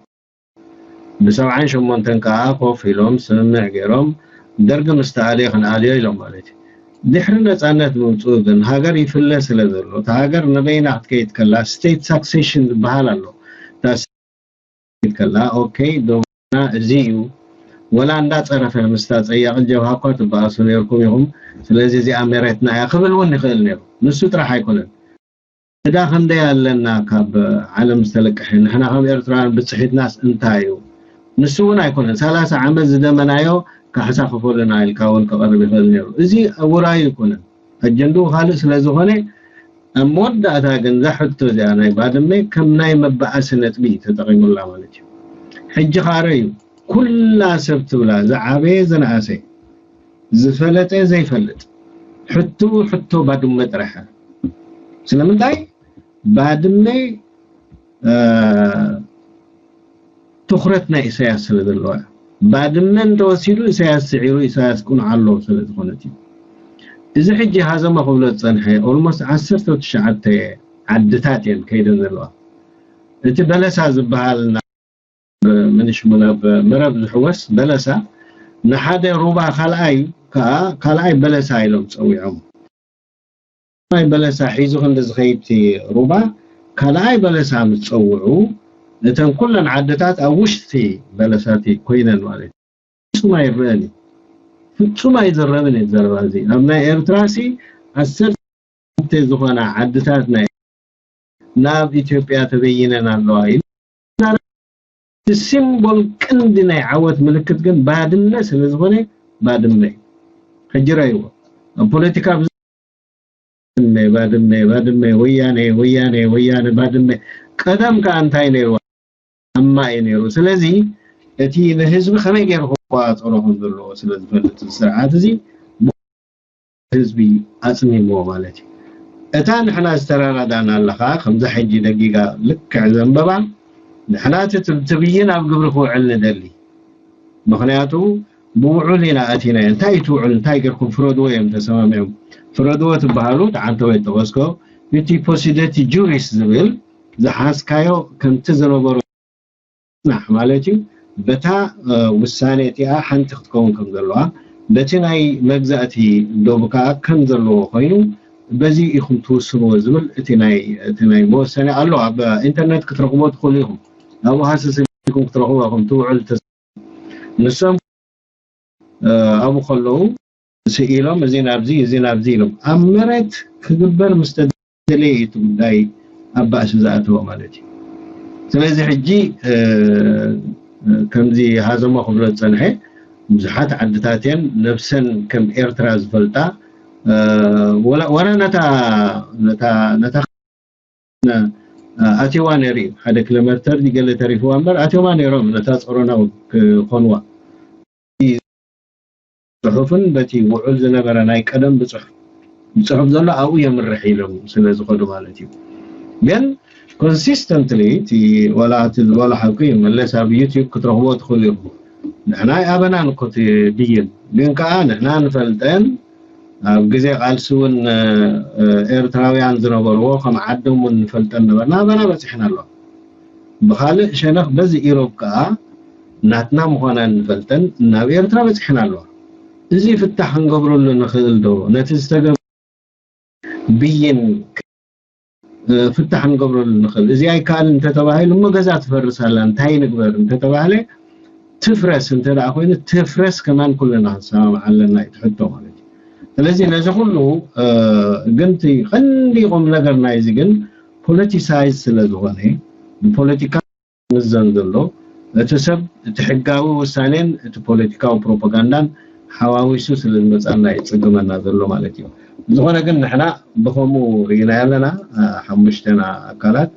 ብሰብዓን ሸሞንተን ከዓ ኮፍ ኢሎም ስምምዕ ገይሮም ደርጊ ምስ ተኣልየ ክንኣልዮ ኢሎም ማለት እዩ። ድሕሪ ነፃነት ምምፅኡ ግን ሃገር ይፍለ ስለ ዘሎ እታ ሃገር ንበይና ክትከይድ ከላ ስቴት ሳክሴሽን ዝበሃል ኣሎ። እታ ክትከላ ኦኬ ዶና እዚ እዩ ወላ እንዳፀረፈ ምስታ ፀያቂ ጀብሃ እኳ ትበኣሱ ነርኩም ኢኹም ስለዚ እዚኣ መሬትና እያ ክብል እውን ይኽእል ነሩ ንሱ ጥራሕ ኣይኮነን እዳ ክንደይ ኣለና ካብ ዓለም ዝተለቀሐ? ንሕና ከም ኤርትራውያን ብፅሒትናስ እንታይ እዩ? ንሱ እውን ኣይኮነን። ሰላሳ ዓመት ዝደመናዮ ካሕሳ ክፈሉና ኢልካ እውን ክቐርብ ይኽእል ነይሩ። እዚ ውራዩ ኣይኮነን። ኣጀንድኡ ካልእ ስለ ዝኾነ፣ ኣብ መወዳእታ ግን እዛ ሕቶ እዚኣ ናይ ባድመ ከም ናይ መበኣሲ ነጥቢ ተጠቒሙላ ማለት እዩ። ሕጂ ኻረ እዩ ኩላ ሰብ ትብላ፣ ዝዓበየ ዝነኣሰ፣ ዝፈለጠ ዘይፈልጥ፣ ሕቶ ሕቶ ባድመ ጥራሕ። ስለምንታይ ባድመ ትኹረት ናይ ኢሳያስ ስለ ዘለዋ፣ ባድመ እንተወሲዱ ኢሳያስ ስዒሩ፣ ኢሳያስ ቅኑዕ ኣሎ ስለ ዝኾነት እዩ። እዚ ሕጂ ሃዘማ ክብሎ ዝጸንሐ ኦልሞስት ዓሰርተ ትሽዓተ ዓድታት እየን ከይደን ዘለዋ። እቲ በለሳ ዝበሃል ናብ ምንሽሙ ናብ መረብ ዝሕወስ በለሳ፣ ንሓደ ሩባ ካልኣይ ከዓ ካልኣይ በለሳ ኢሎም ጸዊዖም። ናይ በለሳ ሒዙ ክንዲ ዝኸይድ እቲ ሩባ ካልኣይ በለሳ ምስ ጸውዑ፣ እተን ኩለን ዓድታት ኣብ ውሽጢ በለሳቲ ኮይነን ማለት እዩ። ፍጹም ኣይረኣን እዩ። ፍጹም ኣይዝረብን እዩ ዘረባ እዚ። ኣብ ናይ ኤርትራ ሲ ዓሰርተ ዝኾና ዓድታት ናይ ናብ ኢትዮጵያ ተበይነን ኣለዋ ኢሉ። እቲ ሲምቦል ቅንዲ ናይ ዓወት ምልክት ግን ባድመ ስለ ዝኾነ ባድመ እዩ። ሕጂ ረእይዎ። ኣብ ፖለቲካ ብዙ ባድመ፣ ባድመ፣ ባድመ፣ ወያነ፣ ወያነ፣ ወያነ፣ ባድመ። ቀደም ከኣ እንታይ ነይሩ? ኣማ እዩ ነይሩ። ስለዚ እቲ ንህዝቢ ከመይ ገይሩ ክቆጻጸሮ ከም ዘለዎ ስለ ዝፈልጥ እዚ ስርዓት እዚ ህዝቢ ኣጽሚምዎ ማለት እዩ። እታ ንሕና ዝተረዳዳእና ኣለኻ፣ ከምዛ ሕጂ ደጊጋ ልክዕ ዘንበባ፣ ንሕና እቲ ትብ-፣ ትብይን ኣብ ግብሪ ክውዕል ንደሊ። ምኽንያቱ ብውዑል ኢና ኣቲናዮ። እንታይ እዩ እቲ ውዑል? እንታይ ጌርኩም ፍረድዎ እዮም ተሰማሚዖም። ፍረድዎ ትበሃሉ፣ ተዓንተ ወይ ጠቐስኮ፣ እቲ ፖሲደቲ ጁሪስ ዝብል ዝሓዝካዮ ከምቲ ዝነበሮ ጽናሕ ማለት እዩ። በታ፣ እ፣ ውሳኔ እቲኣ ሓንቲ ክትከውን ከም ዘለዋ፣ በቲ ናይ መግዛእቲ ዶብ ከኣ ከም ዘለዎ ኮይኑ፣ በዚ ኢኹም ትውስንዎ ዝብል እቲ ናይ፣ እቲ ናይ መወሰኒ ኣሎ። ኣብ ኢንተርነት ክትረኽብዎ ትኽእሉ ኢኹም። ኣብኡ ሃሰስ ኢልኩም ክትረኽብዎ ኢኹም። እቲ ውዕል ተስ-፣ ንሶም እ፣ ኣብኡ ከለዉ ስኢሎም፣ እዚ ናብዚ፣ እዚ ናብዚ ኢሎም። ኣብ መሬት ክግበር ምስ ተደለየ እዩ እቲ ጉዳይ ኣብ ባእሲ ዝኣተወ ማለት እዩ። ስለዚ ሕጂ፣ እ፣ ከምዚ ሃዘሞ ክብሎ ዝጸንሐ ብዙሓት ዓድታት እየን ነብሰን ከም ኤርትራ ዝፈልጣ፣ እ፣ ወላ፣ ወላ ነታ፣ ነታ፣ ነታ ኣትየዋ ነይሩ እዩ። ሓደ ኪሎ ሜተር ድዩ ገለ ተሪፍዋ እምበር ኣትየዋ ነይሮም ነታ ጸሮና ክኾንዋ። ጽሑፍን በቲ ውዑል ዝነበረ ናይ ቀደም ብጽሑፍ፣ ብጽሑፍ ዘሎ ኣብኡ የምርሕ ኢሎም ስለ ዝኸዱ ማለት እዩ። ግን ኮንሲስተንትሊ እቲ ዋላ እቲ ዝበሎ ሓቂ እዩ፣ መለስ ኣብ ዩቲዩብ ክትረኽቦ ትኽእሉ ኢኹም። ንሕና ኣይኣበናን እኮ እቲ ብይን፣ ግን ከኣ ንሕና ንፈልጠን ኣብ ግዜ ቃልሲ እውን፣ እ፣ ኤርትራውያን ዝነበርዎ ከም ዓዶም እውን ንፈልጠን ነበርና፣ ኣበና በጺሕና ኣሎ። ብኻልእ ሸነኽ በዚ ኢሮብ ከኣ ናትና ምዃና ንፈልጠን ናብ ኤርትራ በጺሕና ኣለዋ። እዚ ፍታሕ ክንገብረሉ ንኽእል ዶ? ነቲ ዝተገበ ብይን፣ እ፣ ፍታሕ ክንገብረሉ ንኽእል። እዚ ኣይከኣልን እንተተባሂሉ እሞ ገዛ ትፈርስ ኣላ፣ እንታይ ንግበር እንተተባህለ ትፍረስ እንተ ደኣ ኮይኑ ትፍረስ ከማን ኩልና ክንሰማማዕ ኣለና እዩ እቲ ሕቶ ማለት እዩ። ስለዚ ነዚ ኩሉ፣ እ፣ ግን እቲ ቀንዲ ቁም ነገር ናይዚ ግን ፖለቲሳይዝ ስለ ዝኾነ ብፖለቲካ ምዘን ዘሎ እቲ ሰብ እቲ ሕጋዊ ውሳኔን እቲ ፖለቲካዊ ፕሮፓጋንዳን ሓዋዊሱ ስለ ዝመጻና እዩ ጽግመና ዘሎ ማለት እዩ። ዝኾነ ግን ንሕና ብኸምኡ ርኢና ኣለና። እ፣ ሓሙሽተና ኣካላት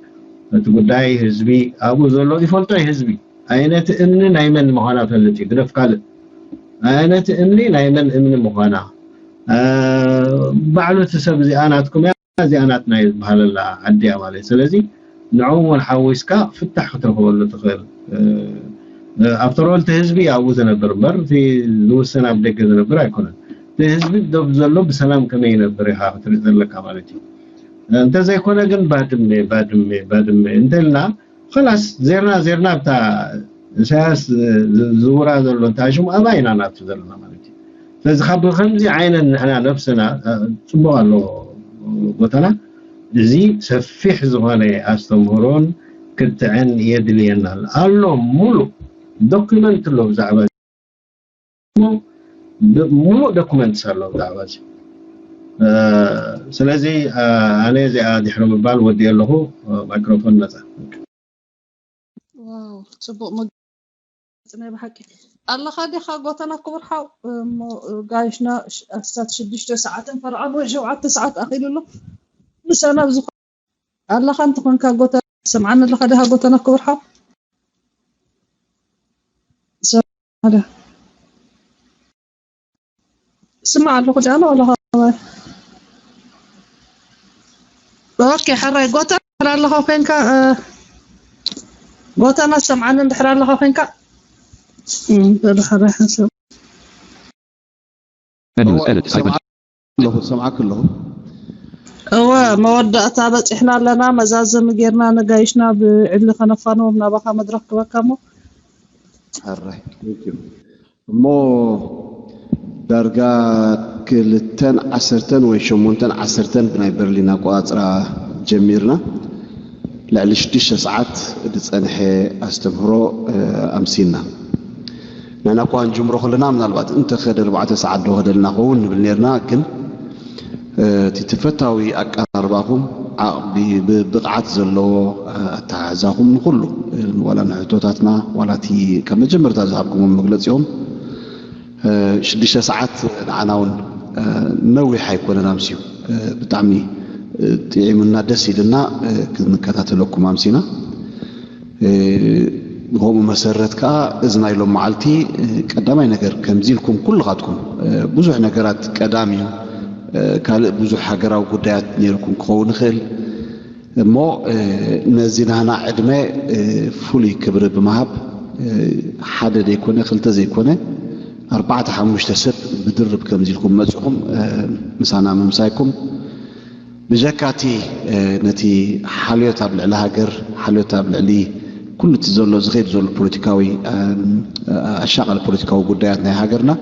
እቲ ጉዳይ ህዝቢ ኣብኡ ዘሎ ይፈልጦ እዩ። ህዝቢ ኣይነቲ እምኒ ናይ መን ምዃና ፈልጥ እዩ። ግደፍ ካልእ ኣይነቲ እምኒ ናይ መን እምኒ ምዃና፣ እ፣ ባዕሉ እቲ ሰብ እዚኣ ናትኩም እያ፣ እዚኣ ናትና እዩ ዝበሃለላ ዓዲ እያ ማለት እዩ። ስለዚ ንዕኡ እውን ሓዊስካ ፍታሕ ክትረኽበሉ ትኽእል። እ፣ እ፣ ኣፍተር ኦል እቲ ህዝቢ ኣብኡ ዝነብር እምበር እቲ ዝውስን ኣብ ደገ ዝነብር ኣይኮነን። እቲ ህዝቢ ደብ ዘሎ ብሰላም ከመይ ይነብር ኢኻ ክትርኢ ዘለካ ማለት እዩ። እንተዘይኮነ ግን ባድመ፣ ባድመ፣ ባድመ እንተልና፣ ኸላስ ዜርና፣ ዜርና ኣብታ ኢሳያስ ዝ-፣ ዝውራ ዘሎ እንተ ሽሙ ኣባይና ናብቲ ዘለና ማለት እዩ። ስለዚ ካብ ከምዚ ዓይነት ንሕና ነብስና፣ እ፣ ጽቡቕ ኣሎ ቦታና፣ እዚ ሰፊሕ ዝኾነ ኣስተምህሮን ክትዕን የድልየና ኣሎ። ሙሉእ ዶኩመንት ኣሎ ብዛዕባ እዚ። ብ-፣ ሙሉእ ዶኩመንትስ ኣሎ ብዛዕባ እዚ። እ፣ ስለዚ ኣነ እዚኣ ድሕሪ ምባል ወዲኦ ኣለኹ። ማይክሮፎን ነፃ። ዋው፣ ፅቡቕ መግለፂ ናይ ብሓቂ። ኣለኻ ዲኻ ጎተና ክቡር ሓው? እሞ ጋይሽና ኣስታት ሽዱሽተ ሰዓትን ፈርቓን ወይ ሸውዓተ ሰዓት ኣኺሉ ኣሎ። ምሳና ብዝኾ ኣለኻ እንተኾንካ ጎተና ትሰምዓኒ ኣለኻ ዲኻ ጎተና ክቡር ሓው? ስማዕ ኣለኹ ዲኣና ወላ ኦኬ። ሕራይ ጎተና ኣለኻ ኮይንካ፣ ጎተና ሰምዓኒ እንድሕር ኣለኻ ኮይንካ። ኣለኹ ሰምዓክ ኣለኹ። እወ፣ መወዳእታ በፂሕና ኣለና። መዛዘሚ ጌርና ነጋይሽና ብዕሊ ከነፋንዎም ናባኻ መድረክ ክበካ እሞ። ሕራይ እሞ ዳርጋ ክልተን ዓሰርተን ወይ ሸሞንተን ዓሰርተን ብናይ በርሊን ኣቆፃፅራ ጀሚርና ልዕሊ ሽዱሽተ ሰዓት ዝፀንሐ ኣስተምህሮ ኣምሲና። ንሕና እኳ ንጅምሮ ከለና ምናልባት እንተኸደ ኣርባዕተ ሰዓት ዶ ከደልና ኸውን ንብል ነርና፣ ግን እቲ ተፈታዊ ኣቀራርባኹም ዓቕቢ ብብቕዓት ዘለዎ ኣተሓሕዛኹም ንኹሉ ዋላ ንሕቶታትና ዋላ እቲ ካብ መጀመርታ ዝሃብኩሞ መግለፂኦም ሽዱሽተ ሰዓት ንዓና እውን ነዊሕ ኣይኮነን ኣምስዩ። ብጣዕሚ ጥዒምና ደስ ኢልና ክንከታተለኩም ኣምሲና። ብኸምኡ መሰረት ከዓ እዚ ናይ ሎም መዓልቲ ቀዳማይ ነገር ከምዚ ኢልኩም ኩልኻትኩም ብዙሕ ነገራት ቀዳም እዩ። ካልእ ብዙሕ ሃገራዊ ጉዳያት ነይርኩም ክኸውን ይኽእል እሞ ነዚ ናህና ዕድመ ፍሉይ ክብሪ ብምሃብ ሓደ ዘይኮነ ክልተ ዘይኮነ ኣርባዕተ ሓሙሽተ ሰብ ብድርብ ከምዚ ኢልኩም መፅኹም ምሳና ምምሳይኩም ብጀካ እቲ ነቲ ሓልዮት ኣብ ልዕሊ ሃገር ሓልዮት ኣብ ልዕሊ ኩሉ እቲ ዘሎ ዝኸይድ ዘሎ ፖለቲካዊ ኣሻቐል ፖለቲካዊ ጉዳያት ናይ ሃገርና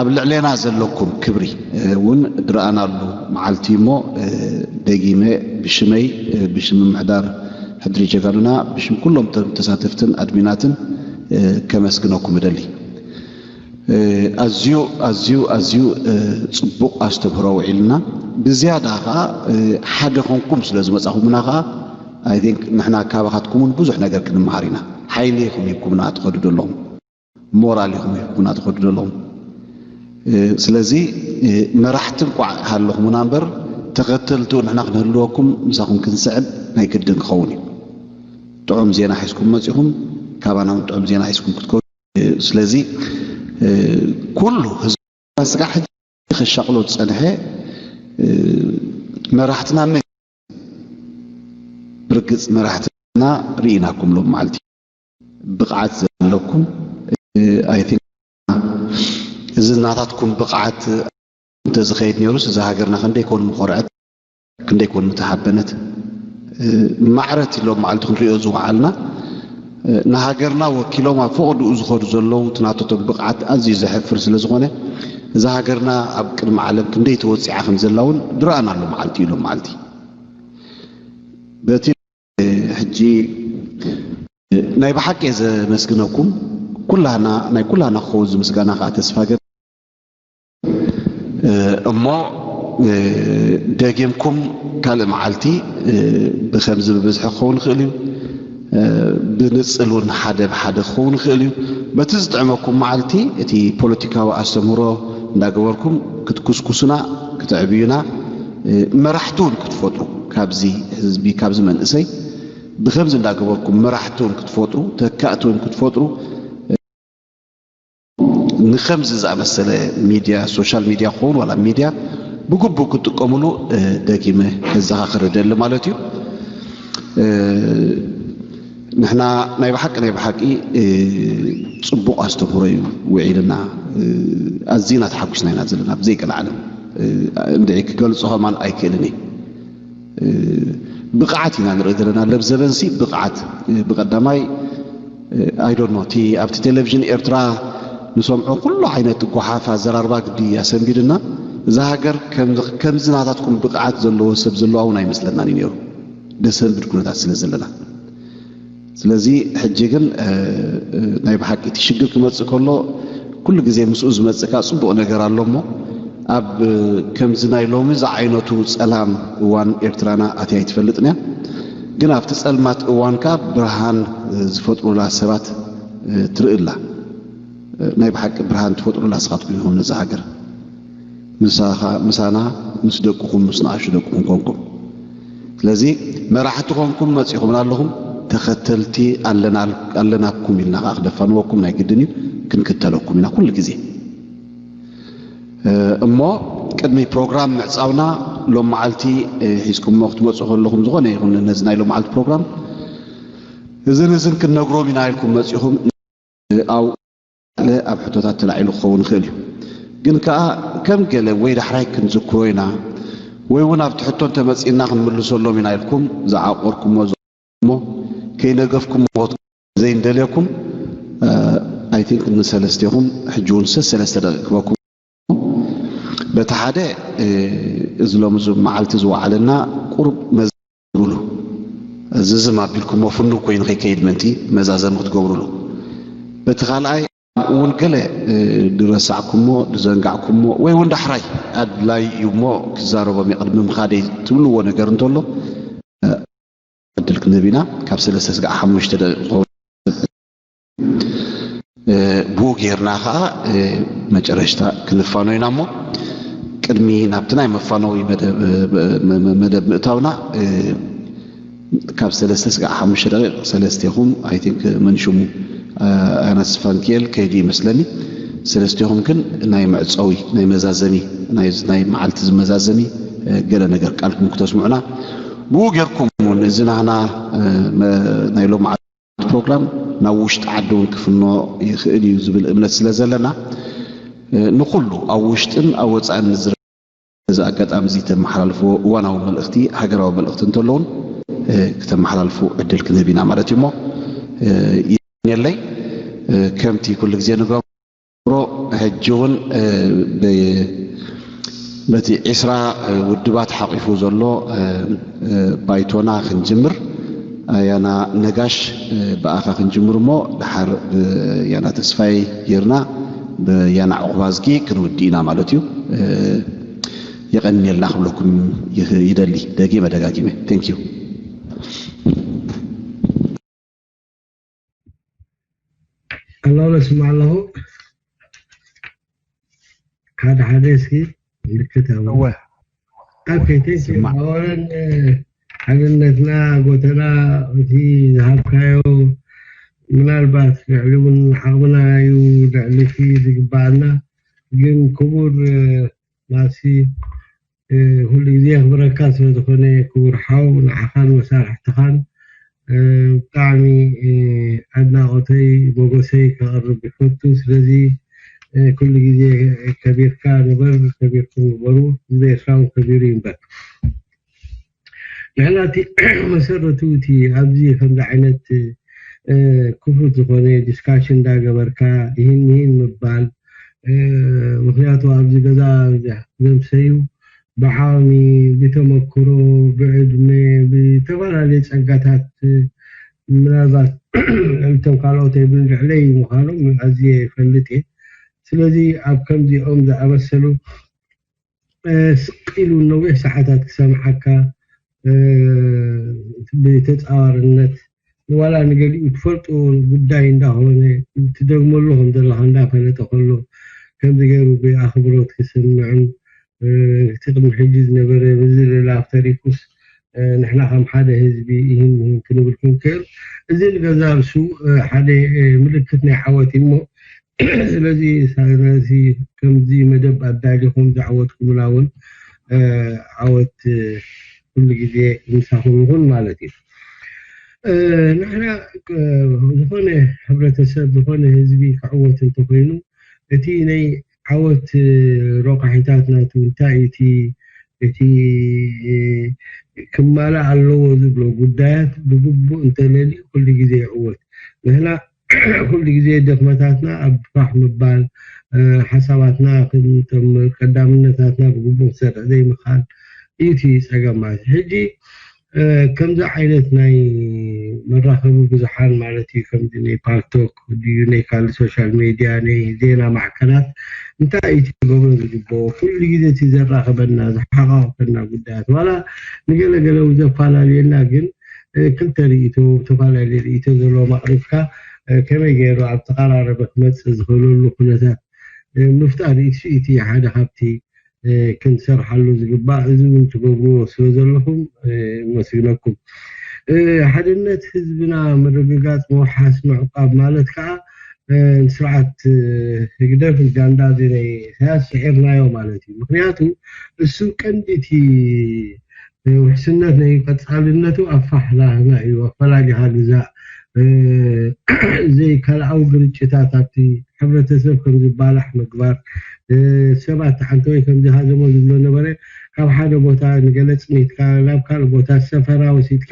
ኣብ ልዕሌና ዘለኩም ክብሪ እውን ዝረኣናሉ መዓልቲ እሞ ደጊመ ብሽመይ ብሽም ምምሕዳር ሕድሪ ጀጋኑና ብሽም ኩሎም ተሳተፍትን ኣድሚናትን ከመስግነኩም እደሊ። ኣዝዩ ኣዝዩ ኣዝዩ ፅቡቕ ኣስተምህሮ ውዒልና ብዝያዳ ከዓ ሓደ ኮንኩም ስለ ዝመፃኹምና ከዓ I think ንሕና ካባኻትኩም እውን ብዙሕ ነገር ክንመሃር ኢና። ሓይሊ ኢኹም ሂብኩምና ትኸዱ ዘለኹም፣ ሞራል ኢኹም ሂብኩምና ትኸዱ ዘለኹም። ስለዚ መራሕቲ እንኳዕ ሃለኹምና እምበር ተኸተልቲ ንሕና ክንህልወኩም ምሳኹም ክንስዕብ ናይ ግድን ክኸውን እዩ። ጥዑም ዜና ሒዝኩም መፂኹም፣ ካባና እውን ጥዑም ዜና ሒዝኩም ክትከዱ። ስለዚ ኩሉ ህዝቢ ስጋዕ ሕጂ ከሻቕሎ ዝፀንሐ መራሕትና መን ብርግፅ መራሕትና ርኢናኩም ሎም መዓልቲ ብቕዓት ዘለኩም I think እዚ ናታትኩም ብቕዓት እንተዝኸይድ ነይሩስ እዛ ሃገርና ክንደይ ኮን ምኾርዐት ክንደይ ኮን ምተሓበነት። ማዕረት ኢሎም መዓልቲ ክንሪኦ ዝወዓልና ንሃገርና ወኪሎም ኣብ ፈቐድኡ ዝኸዱ ዘለዉ እቲ ናተቶም ብቕዓት ኣዝዩ ዘሕፍር ስለ ዝኾነ እዛ ሃገርና ኣብ ቅድሚ ዓለም ክንደይ ተወፂዓ ከም ዘላ እውን ዝረኣናሉ መዓልቲ ኢሎም መዓልቲ በቲ ሕጂ ናይ ብሓቂ እየ ዘመስግነኩም ኩላና ናይ ኩላና ክኸውን ዝምስጋና ከዓ ተስፋ ገብ እሞ ደጊምኩም ካልእ መዓልቲ ብከምዚ ብብዝሒ ክኸውን ይኽእል እዩ ብንፅል እውን ሓደ ብሓደ ክኸውን ይኽእል እዩ በቲ ዝጥዕመኩም መዓልቲ እቲ ፖለቲካዊ ኣስተምህሮ እንዳገበርኩም ክትኩስኩሱና ክትዕብዩና መራሕቲ እውን ክትፈጥሩ ካብዚ ህዝቢ ካብዚ መንእሰይ ብከምዚ እንዳገበርኩም መራሕቲ እውን ክትፈጥሩ ተካእቲ እውን ክትፈጥሩ ንከምዚ ዝኣመሰለ ሚድያ ሶሻል ሚድያ ክኸውን ዋላ ሚድያ ብግቡእ ክትጥቀምሉ ደጊመ ከዘኻኽር እደሊ ማለት እዩ። ንሕና ናይ ብሓቂ ናይ ብሓቂ ፅቡቕ ኣስተምህሮ እዩ ውዒልና ኣዝና ተሓጒስና ኢና ዘለና ብዘይ ገለ ዓለም እንድዒ ክገልፆ ከማን ኣይክእልን እየ ብቕዓት ኢና ንርኢ ዘለና ለብ ዘበንሲ ብቕዓት ብቐዳማይ I don't know እቲ ኣብቲ ቴሌቪዥን ኤርትራ ንሰምዖ ኩሉ ዓይነት ጓሓፍ ኣዘራርባ ግዲ ኣሰንቢድና እዛ ሃገር ከምዚ ናታትኩም ብቕዓት ዘለዎ ሰብ ዘለዋ እውን ኣይመስለናን እዩ ነይሩ ደሰንብድ ኩነታት ስለ ዘለና ስለዚ ሕጂ ግን ናይ ብሓቂ እቲ ሽግር ክመፅእ ከሎ ኩሉ ግዜ ምስኡ ዝመፅእ ከዓ ፅቡቕ ነገር ኣሎ እሞ ኣብ ከምዚ ናይ ሎሚ ዝዓይነቱ ጸላም እዋን ኤርትራና ኣትያ ኣይትፈልጥን እያ። ግን ኣብቲ ጸልማት እዋን ከኣ ብርሃን ዝፈጥሩላ ሰባት ትርኢ ኣላ። ናይ ብሓቂ ብርሃን ትፈጥሩላ ንስኻትኩም ኢኹም ነዛ ሃገር። ምሳኻ፣ ምሳና፣ ምስ ደቅኹም፣ ምስ ንኣሽቱ ደቅኹም ኮንኩም። ስለዚ መራሕቲ ኮንኩም መጺኹምና ኣለኹም፣ ተኸተልቲ ኣለና፣ ኣለናኩም ኢልና ከኣ ክደፋንወኩም ናይ ግድን እዩ። ክንክተለኩም ኢና ኩሉ ግዜ። እሞ ቅድሚ ፕሮግራም ምዕጻውና ሎም መዓልቲ ሒዝኩሞ ክትመጹ ከለኹም ዝኾነ ይኹን ነዚ ናይ ሎም መዓልቲ ፕሮግራም እዝን እዝን ክንነግሮም ኢና ኢልኩም መጺኹም ኣብ ኣብ ሕቶታት ተላዒሉ ክኸውን ይኽእል እዩ። ግን ከኣ ከም ገለ ወይ ዳሕራይ ክንዝክሮ ኢና ወይ እውን ኣብቲ ሕቶ እንተመጺእና ክንምልሰሎም ኢና ኢልኩም ዝዓቆርኩሞ እሞ ከይነገፍኩሞ ዘይንደልየኩም፣ I think ንሰለስቴኹም ሕጂ እውን ሰለስተ ደቂቕ ክበኩም። በቲ ሓደ፣ እዚ ሎሚ እዚ መዓልቲ ዝወዓለና ቁሩብ መዛዘሚ ትገብሩሉ፣ ዝዝም ኣቢልኩሞ ፍኑው ኮይኑ ከይከይድ ምእንቲ መዛዘሚ ክትገብሩሉ። በቲ ካልኣይ እውን ገለ ዝረሳዕኩሞ፣ ዝዘንጋዕኩሞ ወይ እውን ዳሕራይ ኣድላይ እዩ እሞ ክዛረቦም እየ ቅድሚ ምኻደይ ትብልዎ ነገር እንተሎ፣ ዕድል ክንህብ ኢና። ካብ ሰለስተ ስጋዕ ሓሙሽተ ደቂቕ ክኸውን። ብኡ ጌርና ኸዓ መጨረሽታ ክንፋኖ ኢና እሞ፣ ቅድሚ ናብቲ ናይ መፋነዊ መደብ ምእታውና፣ ካብ ሰለስተ ስጋዕ ሓሙሽተ ደቂቕ ሰለስቴኹም፣ I think፣ መን ሽሙ፣ ኣያና ስፋንኪኤል ከይዱ ይመስለኒ። ሰለስቴኹም ግን ናይ መዕጸዊ፣ ናይ መዛዘሚ፣ ናይ፣ ናይ መዓልቲ ዝመዛዘሚ ገለ ነገር ቃልኩም ክተስምዑና፣ ብኡ ጌርኩም እውን እዚ ናህና ናይ ሎም ፕሮግራም ናብ ውሽጢ ዓዲ እውን ክፍኖ ይኽእል እዩ ዝብል እምነት ስለ ዘለና፣ ንኹሉ ኣብ ውሽጥን ኣብ ወጻእን ንዝረ-፣ እዚ ኣጋጣሚ እዚ ተመሓላልፍዎ እዋናዊ መልእኽቲ፣ ሃገራዊ መልእኽቲ እንተሎ እውን ክተመሓላልፉ ዕድል ክንህብ ኢና ማለት እዩ። እሞ የለይ፣ ከምቲ ኩሉ ግዜ ንገብሮ፣ ሕጂ እውን ብ-፣ በቲ ዒስራ ውድባት ሓቂፉ ዘሎ ባይቶና ክንጅምር፣ ኣያና ነጋሽ ብኣኻ ክንጅምር እሞ፣ ደሓር ብያና ተስፋይ ጌርና ብያና ዕቑባዝጊ ክንውድእ ኢና ማለት እዩ። የቐንየልና ክብለኩም ይኽ-፣ ይደሊ፣ ደጊመ ደጋጊመ። Thank you። ኣሎ፣ ስማዕ ኣለኹ። ሓደ ሓደ እስኪ ምልክት ኣብ እወ። ኦኬ፣ thank you። ስማዕ። ኣወለን፣ እ፣ ሓድነትና፣ ጎተና፣ እቲ ዝሃብካዮ ምናልባት ልዕሊ እውን ዓቕምና እዩ፣ ልዕሊ እቲ ዝግባኣና። ግን ክቡር፣ እ፣ ማሲ፣ እ፣ ኩሉ ግዜ የኽብረካ ስለ ዝኾነ፣ ክቡር ሓው፣ ንዓኻን መሳርሕትኻን፣ እ፣ ብጣዕሚ፣ እ፣ ኣድናቖተይ፣ ሞገሰይ ከቕርብ ይፈቱ። ስለዚ፣ እ፣ ኩሉ ግዜ ከቢርካ ንበር፣ ከቢርኩም ንበሩ። ህዝቢ ኤርትራ እውን ከቢሩ ይንበር። ንሕና እቲ መሰረቱ እቲ ኣብዚ ከምዚ ዓይነት፣ እ፣ ክፉት ዝኾነ ዲስካሽን እንዳገበርካ ይህን ይህን ምባል፣ እ፣ ምኽንያቱ ኣብዚ ገዛ ዘምሰዩ ብዓቕሚ፣ ብተመክሮ፣ ብዕድመ፣ ብተፈላለየ ጸጋታት፣ ምናልባት ልዕሊቶም ካልኦት ኣይብልን፣ ልዕለይ ምዃኖም ኣዝየ ይፈልጥ እየ። ስለዚ ኣብ ከምዚኦም ዝኣመሰሉ፣ እ፣ ስቕ ኢሉ ነዊሕ ሰዓታት ክሰምዓካ፣ እ፣ ብተጻዋርነት፣ ዋላ ንገሊኡ ትፈልጦ ጉዳይ እንዳኾነ ትደግመሉ ከም ዘለኻ እንዳፈለጠ ከሎ፣ ከምዚ ገይሩ ብኣኽብሮት ክስምዕን፣ እ፣ እቲ ቅድሚ ሕጂ ዝነበረ ምዝልላፍ ተሪፉስ፣ እ፣ ንሕና ከም ሓደ ህዝቢ ይህን ይህን ክንብል ክንክእል፣ እዚ ንገዛ ርእሱ፣ እ፣ ሓደ፣ እ፣ ምልክት ናይ ዓወት እዩ እሞ፣ ስለዚ፣ ስለዚ ከምዚ መደብ ኣዳሊኹም ዝዓወትኩምና እውን፣ እ፣ ዓወት፣ እ፣ ኩሉ ግዜ ምሳኹም ይኹን ማለት እዩ። እ፣ ንሕና፣ እ፣ ዝኾነ ሕብረተሰብ፣ ዝኾነ ህዝቢ ክዕወት እንተኾይኑ፣ እቲ ናይ ዓወት፣ እ፣ ረቋሒታት ናቱ እንታይ እዩ? እቲ፣ እቲ፣ እ፣ ክማላእ ኣለዎ ዝብሎ ጉዳያት ብግቡእ እንተለልዩ ኩሉ ግዜ ይዕወት። ንሕና ኩሉ ግዜ ድኽመታትና ኣብ ፋሕ ምባል፣ እ፣ ሓሳባትና ክንጥምር፣ ቀዳምነታትና ብግቡእ ክሰርዕ ዘይምኽኣል እዩ እቲ ጸገም ማለት እዩ። ሕጂ ከምዚ ዓይነት ናይ መራኸቢ ብዙሓን ማለት እዩ፣ ከምዚ ናይ ፓልቶክ ድዩ ናይ ካልእ ሶሻል ሜድያ ናይ ዜና ማዕከናት እንታይ እዩ ክገብሮ ዝግብኦ? ኩሉ ግዜ እቲ ዘራኽበና ዝሓቋቁፈና ጉዳያት ዋላ ንገለገለ እውን ዘፈላለየና ግን ክልተ ርእይቶ፣ ዝተፈላለየ ርእይቶ ዘለዎም ኣቕሪብካ ከመይ ገይሩ ኣብ ተቐራረበ ክመፅእ ዝኽእለሉ ኩነታት ምፍጣር እዩ። እቲ ሓደ ካብቲ ክንሰርሓሉ ዝግባእ፣ እዚ እውን ትገብርዎ ስለ ዘለኹም እመስግነኩም። ሓድነት ህዝብና ምርግጋፅ ምውሓስ ምዕቋብ ማለት ከዓ ንስርዓት ህግደፍ ጃንዳ እዚ ናይ ኢሳያስ ስዒርናዮ ማለት እዩ። ምክንያቱ እሱ ቀንዲ እቲ ውሕስነት ናይ ቀፃልነቱ ኣፋሕላህና እዩ፣ ኣፈላሊኻ ግዛእ ዘይካልኣዊ ግርጭታት ኣብቲ ሕብረተሰብ ከም ዝባላሕ ምግባር፣ ሰባት ተዓንተወይ ከም ዝሃዘሞ ዝብሎ ነበረ። ካብ ሓደ ቦታ ንገለ ፅኒትካ ናብ ካልእ ቦታ ሰፈራ ወሲድካ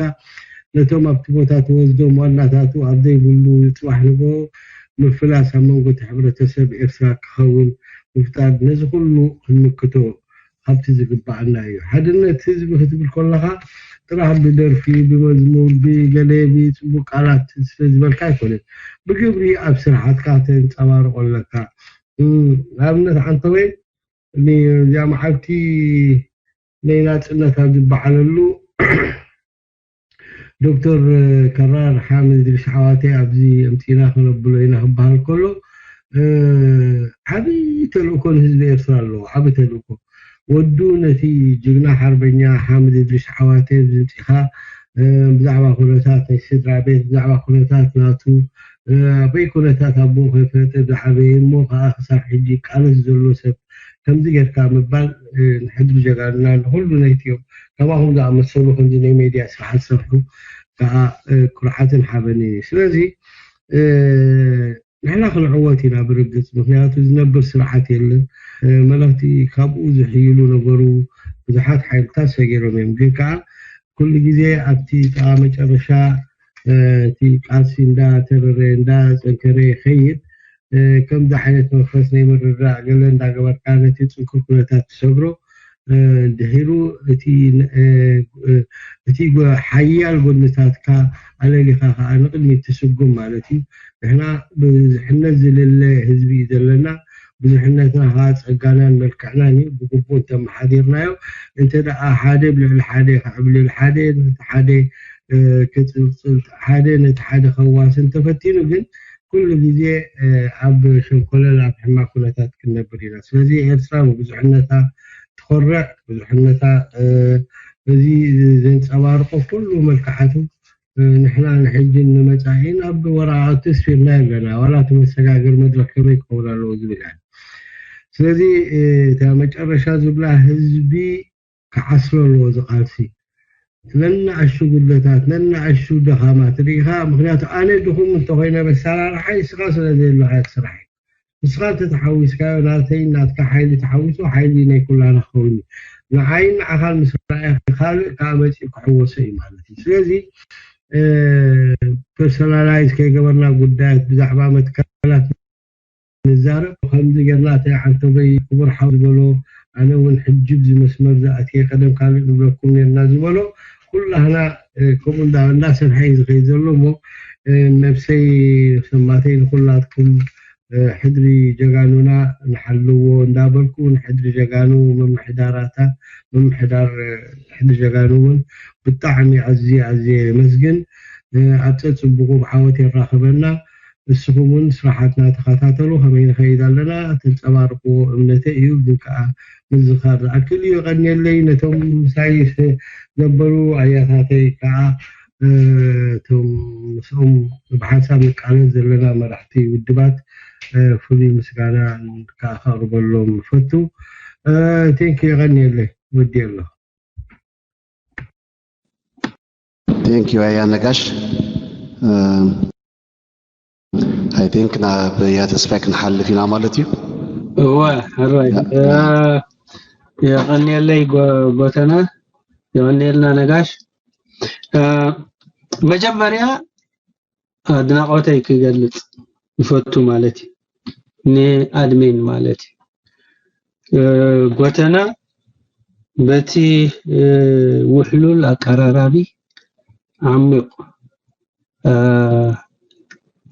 ነቶም ኣብቲ ቦታ ትወስዶም ዋናታቱ ኣብ ዘይብሉ ፅባሕ ንግሆ ምፍላስ ኣብ መንጎ እቲ ሕብረተሰብ ኤርትራ ክኸውን ምፍጣር ነዚ ኩሉ ክንምክቶ ካብቲ ዝግባኣና እዩ። ሓድነት ህዝቢ ክትብል ከለኻ ጥራሕ ብደርፊ፣ ብመዝሙር፣ ብገለ ብፅቡቅ ቃላት ስለ ዝበልካ ኣይኮነን። ብግብሪ ኣብ ስራሓትካ ተንፀባርቆ ኣለካ። ንኣብነት ዓንተወይ እዚኣ መዓልቲ ናይ ናፅነት ኣብ ዝበዓለሉ ዶክተር ከራር ሓምድ ድሪስ ዓዋተ ኣብዚ ኣምፂና ክነብሎ ኢና ክበሃል ከሎ ዓብዪ ተልእኮ ንህዝቢ ኤርትራ ኣለዎ። ዓብዪ ተልእኮ ወዱ ነቲ ጅግና ሓርበኛ ሓምድ ድሪስ ዓዋተ ዝምፂኻ ብዛዕባ ኩነታት ናይ ስድራ ቤት ብዛዕባ ኩነታት ናቱ ኣበይ ኩነታት ኣቦ ከይፈለጠ ዝዓበየ እሞ ከዓ ክሳብ ሕጂ ይቃለስ ዘሎ ሰብ ከምዚ ጌርካ ምባል ንሕድሪ ጀጋኑና ንኩሉ ነይትዮም ከማኹም ዝኣመሰሉ ከምዚ ናይ ሜድያ ስራሕ ዝሰርሑ ከዓ ኩርዓትን ሓበን እዩ። ስለዚ ንሕና ክንዕወት ኢና ብርግፅ፣ ምክንያቱ ዝነብር ስርዓት የለን። መለኽቲ ካብኡ ዝሕይሉ ነበሩ፣ ብዙሓት ሓይልታት ሰጊሮም እዮም። ግን ከዓ ኩሉ ግዜ ኣብቲ ጥቓ መጨረሻ እቲ ቃልሲ እንዳተረረ እንዳፀንከረ ይኸይድ። ከምዚ ዓይነት መንፈስ ናይ ምርዳእ ገለ እንዳገበርካ ነቲ ፅንኩር ኩነታት ትሰብሮ። ድሒሩ እቲ ሓያል ጎድንታትካ ኣለሊኻ ከዓ ንቕድሚት ትስጉም ማለት እዩ። ንሕና ብዙሕነት ዝልለ ህዝቢ እዩ ዘለና። ብዙሕነትና ከዓ ፀጋናን መልክዕናን እዩ። ብግቡእ እንተመሓዲርናዮ እንተ ደኣ ሓደ ብልዕሊ ሓደ ክዕብልል ሓደ ነቲ ሓደ ክፅልፅል ሓደ ነቲ ሓደ ከዋስን ተፈቲኑ ግን ኩሉ ግዜ ኣብ ሸንኮለል ኣብ ሕማቅ ኩነታት ክንነብር ኢና። ስለዚ ኤርትራ ብብዙሕነታ ትኾርዕ፣ ብዙሕነታ በዚ ዘንፀባርቆ ኩሉ መልክዓቱ ንሕና ንሕጅን ንመፃኢን ኣብ ወረቃቅቲ ስፊርና ኣለና። ዋላ እቲ መሰጋገር መድረክ ከመይ ክኸውን ኣለዎ ዝብል እያ። ስለዚ እታ መጨረሻ ዝብላ ህዝቢ ክዓስሎ ኣለዎ እዚ ቃልሲ። ነናእሹ ጉድለታት ነናእሹ ደኻማት ርኢኻ፣ ምክንያቱ ኣነ ድኹም እንተኮይነ በሰራርሓ ንስኻ ስለ ዘየሎካ ስራሕ እዩ። ንስኻ እንተተሓዊስካዮ ናተይ ናትካ ሓይሊ ተሓዊሱ ሓይሊ ናይ ኩላና ክኸውን እዩ። ንዓይን ንዓኻን ምስ ረኣየ ካልእ ከዓ መፂኡ ክሕወሶ እዩ ማለት እዩ። ስለዚ ፐርሶናላይዝ ከይገበርና ጉዳያት ብዛዕባ መትከላት ንዛረብ ከምዚ ጌርና እቲ ዓንተበይ ክቡር ሓው ዝበሎ ኣነ እውን ሕጂ ብዚ መስመር ዝኣትየ ቀደም ካልእ ንብለኩም ኔርና ዝበሎ ኩላህና ከምኡ እንዳሰርሐ እዩ ዝኸይድ ዘሎ እሞ ነብሰይ ሰማተይ ንኩላትኩም ሕድሪ ጀጋኑና ንሓልዎ እንዳበልኩ ንሕድሪ ጀጋኑ ምምሕዳራታ ምምሕዳር ሕድሪ ጀጋኑ እውን ብጣዕሚ ኣዝየ ኣዝየ የመስግን። ኣብ ፀፅብቁ ብዓወት የራኽበና። ንስኹም እውን ስራሓትና ተኸታተሉ፣ ከመይ ንኸይድ ኣለና ተንፀባርቅዎ እምነተይ እዩ። ግን ከዓ ምዝኻር ዝኣክል እዩ። የቐንየለይ ነቶም ምሳይ ዘበሉ ኣያታተይ ከዓ እቶም ምስኦም ብሓንሳብ ንቃለስ ዘለና መራሕቲ ውድባት ፍሉይ ምስጋና ከዓ ከቕርበሎም ንፈቱ። ቴንኪ የቐንየለይ ወዲ ኣሎ። Thank you ኣያ ነጋሽ። I think ናብ ኣያ ተስፋይ ክንሓልፍ ኢና ማለት እዩ። እወ ሕራይ የቐንየለይ ጎተና የቐንየልና ነጋሽ። መጀመርያ ኣድናቆተይ ክገልፅ ይፈቱ ማለት እዩ ንኣድሜን ማለት እዩ። ጎተና በቲ ውሕሉል ኣቀራራቢ ዓሚቕ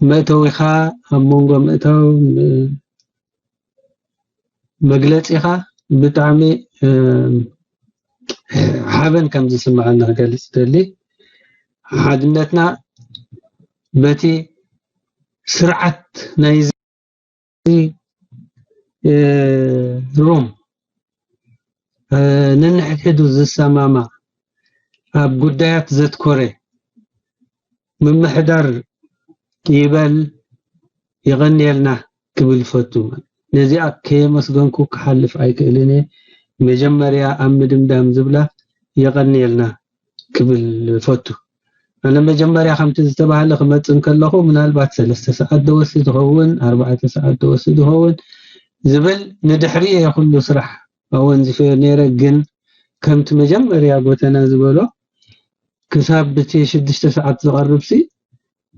መእተዊኻ ኣብ መንጎ ምእታው መግለፂኻ ብጣዕሚ ሓበን ከም ዝስምዓና ክገልፅ ደሊ። ሓድነትና በቲ ስርዓት ናይ ሮም ነንሕድሕዱ ዝሰማማዕ ኣብ ጉዳያት ዘትኮረ ምምሕዳር ይበል። የቐንየልና ክብል ፈቱ። ነዚኣ ከየመስገንኩ ክሓልፍ ኣይክእልን እየ። መጀመርያ ኣብ ምድምዳም ዝብላ የቐንየልና ክብል ፈቱ። ኣነ መጀመርያ ከምቲ ዝተባህለ ክመጽእ እንከለኹ ምናልባት ሰለስተ ሰዓት ደወሲ ዝኸውን ኣርባዕተ ሰዓት ደወሲ ዝኸውን ዝብል ንድሕሪ እየ ኩሉ ስራሕ ኣወንዚፈዮ ነይረ። ግን ከምቲ መጀመርያ ጎተና ዝበሎ ክሳብ ብቲ ሽዱሽተ ሰዓት ዝቐርብ ሲ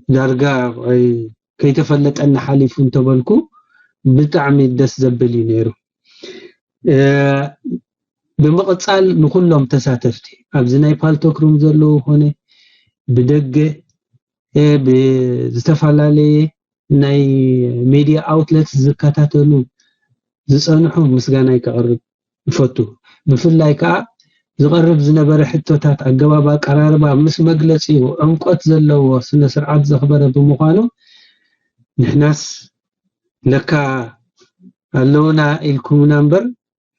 ዳርጋ ከይተፈለጠና ሓሊፉ እንተበልኩ ብጣዕሚ ደስ ዘብል እዩ ነይሩ። ብምቕፃል ንኩሎም ተሳተፍቲ ኣብዚ ናይ ፓልቶክ ሩም ዘለዉ ኾነ ብደገ ብዝተፈላለየ ናይ ሜድያ ኣውትለት ዝከታተሉ ዝፀንሑ ምስጋናይ ከቕርብ ይፈቱ። ብፍላይ ከዓ ዝቐርብ ዝነበረ ሕቶታት ኣገባብ ኣቀራርባ ምስ መግለፂኡ ዕምቆት ዘለዎ ስነ ስርዓት ዘኽበረ ብምዃኑ ንሕናስ ለካ ኣለውና ኢልኩምና እምበር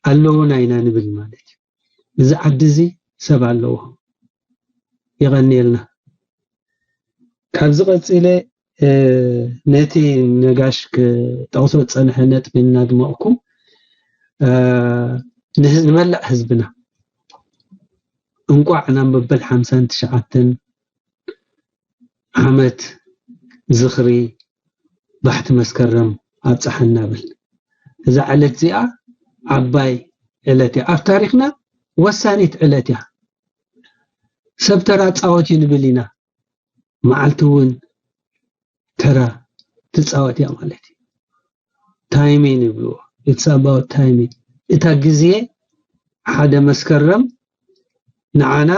ኣለውና ኢና ንብል ማለት እዩ። እዚ ዓዲ እዚ ሰብ ኣለዎ። የቐንየልና። ካብዚ ቀፂለ ነቲ ነጋሽ ክጠቕሶ ዝፀንሐ ነጥቢ እናድመቕኩ ንመላእ ህዝብና እንቋዕ ናብ መበል ሓምሳን ትሽዓተን ዓመት ዝኽሪ ባሕቲ መስከረም ኣብፀሓና ብል። እዛ ዕለት እዚኣ ዓባይ ዕለት እያ። ኣብ ታሪኽና ወሳኒት ዕለት እያ። ሰብ ተራ ፃወት እዩ ንብል ኢና። መዓልቲ እውን ተራ ትፃወት እያ ማለት እዩ። ታይሚን ይብልዎ። It's about timing። እታ ግዜ ሓደ መስከረም ንዓና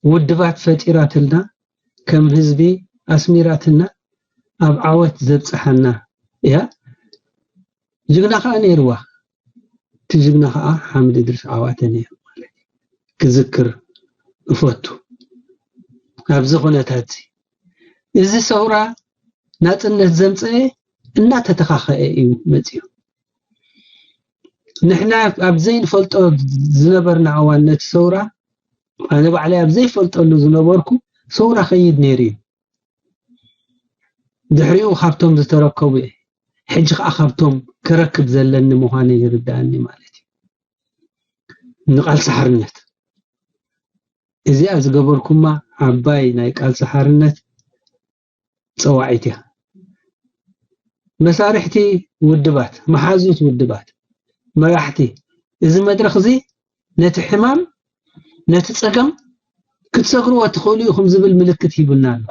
ውድባት ፈጢራትልና ከም ህዝቢ ኣስሚራትና ኣብ ዓወት ዘብፅሓና እያ። ጅግና ከዓ ነይርዋ። እቲ ጅግና ከዓ ሓምድ እድሪስ ዓዋተ ነይሩ ማለት እዩ። ክዝክር እፈቱ። ኣብዚ ኩነታት እዚ ሰውራ ናፅነት ዘምፀአ እናተተኻኸአ እዩ መፅዩ። ንሕና ኣብ ዘይንፈልጦ ዝነበርና እዋን ነቲ ሰውራ ኣነ ባዕለይ ኣብ ዘይፈልጠሉ ዝነበርኩ ሰውራ ኸይድ ነይሩ እዩ። ድሕሪኡ ካብቶም ዝተረከቡ እየ። ሕጂ ከዓ ካብቶም ክረክብ ዘለኒ ምዃነይ ይርዳእኒ ማለት እዩ። ንቃልሲ ሓርነት እዚኣ ዝገበርኩማ ዓባይ ናይ ቃልሲ ሓርነት ፀዋዒት እያ። መሳርሕቲ ውድባት፣ መሓዙት ውድባት፣ መራሕቲ እዚ መድረኽ እዚ ነቲ ሕማም ነቲ ፀገም ክትሰግርዎ ትኽእሉ ኢኹም ዝብል ምልክት ሂቡና ኣሎ።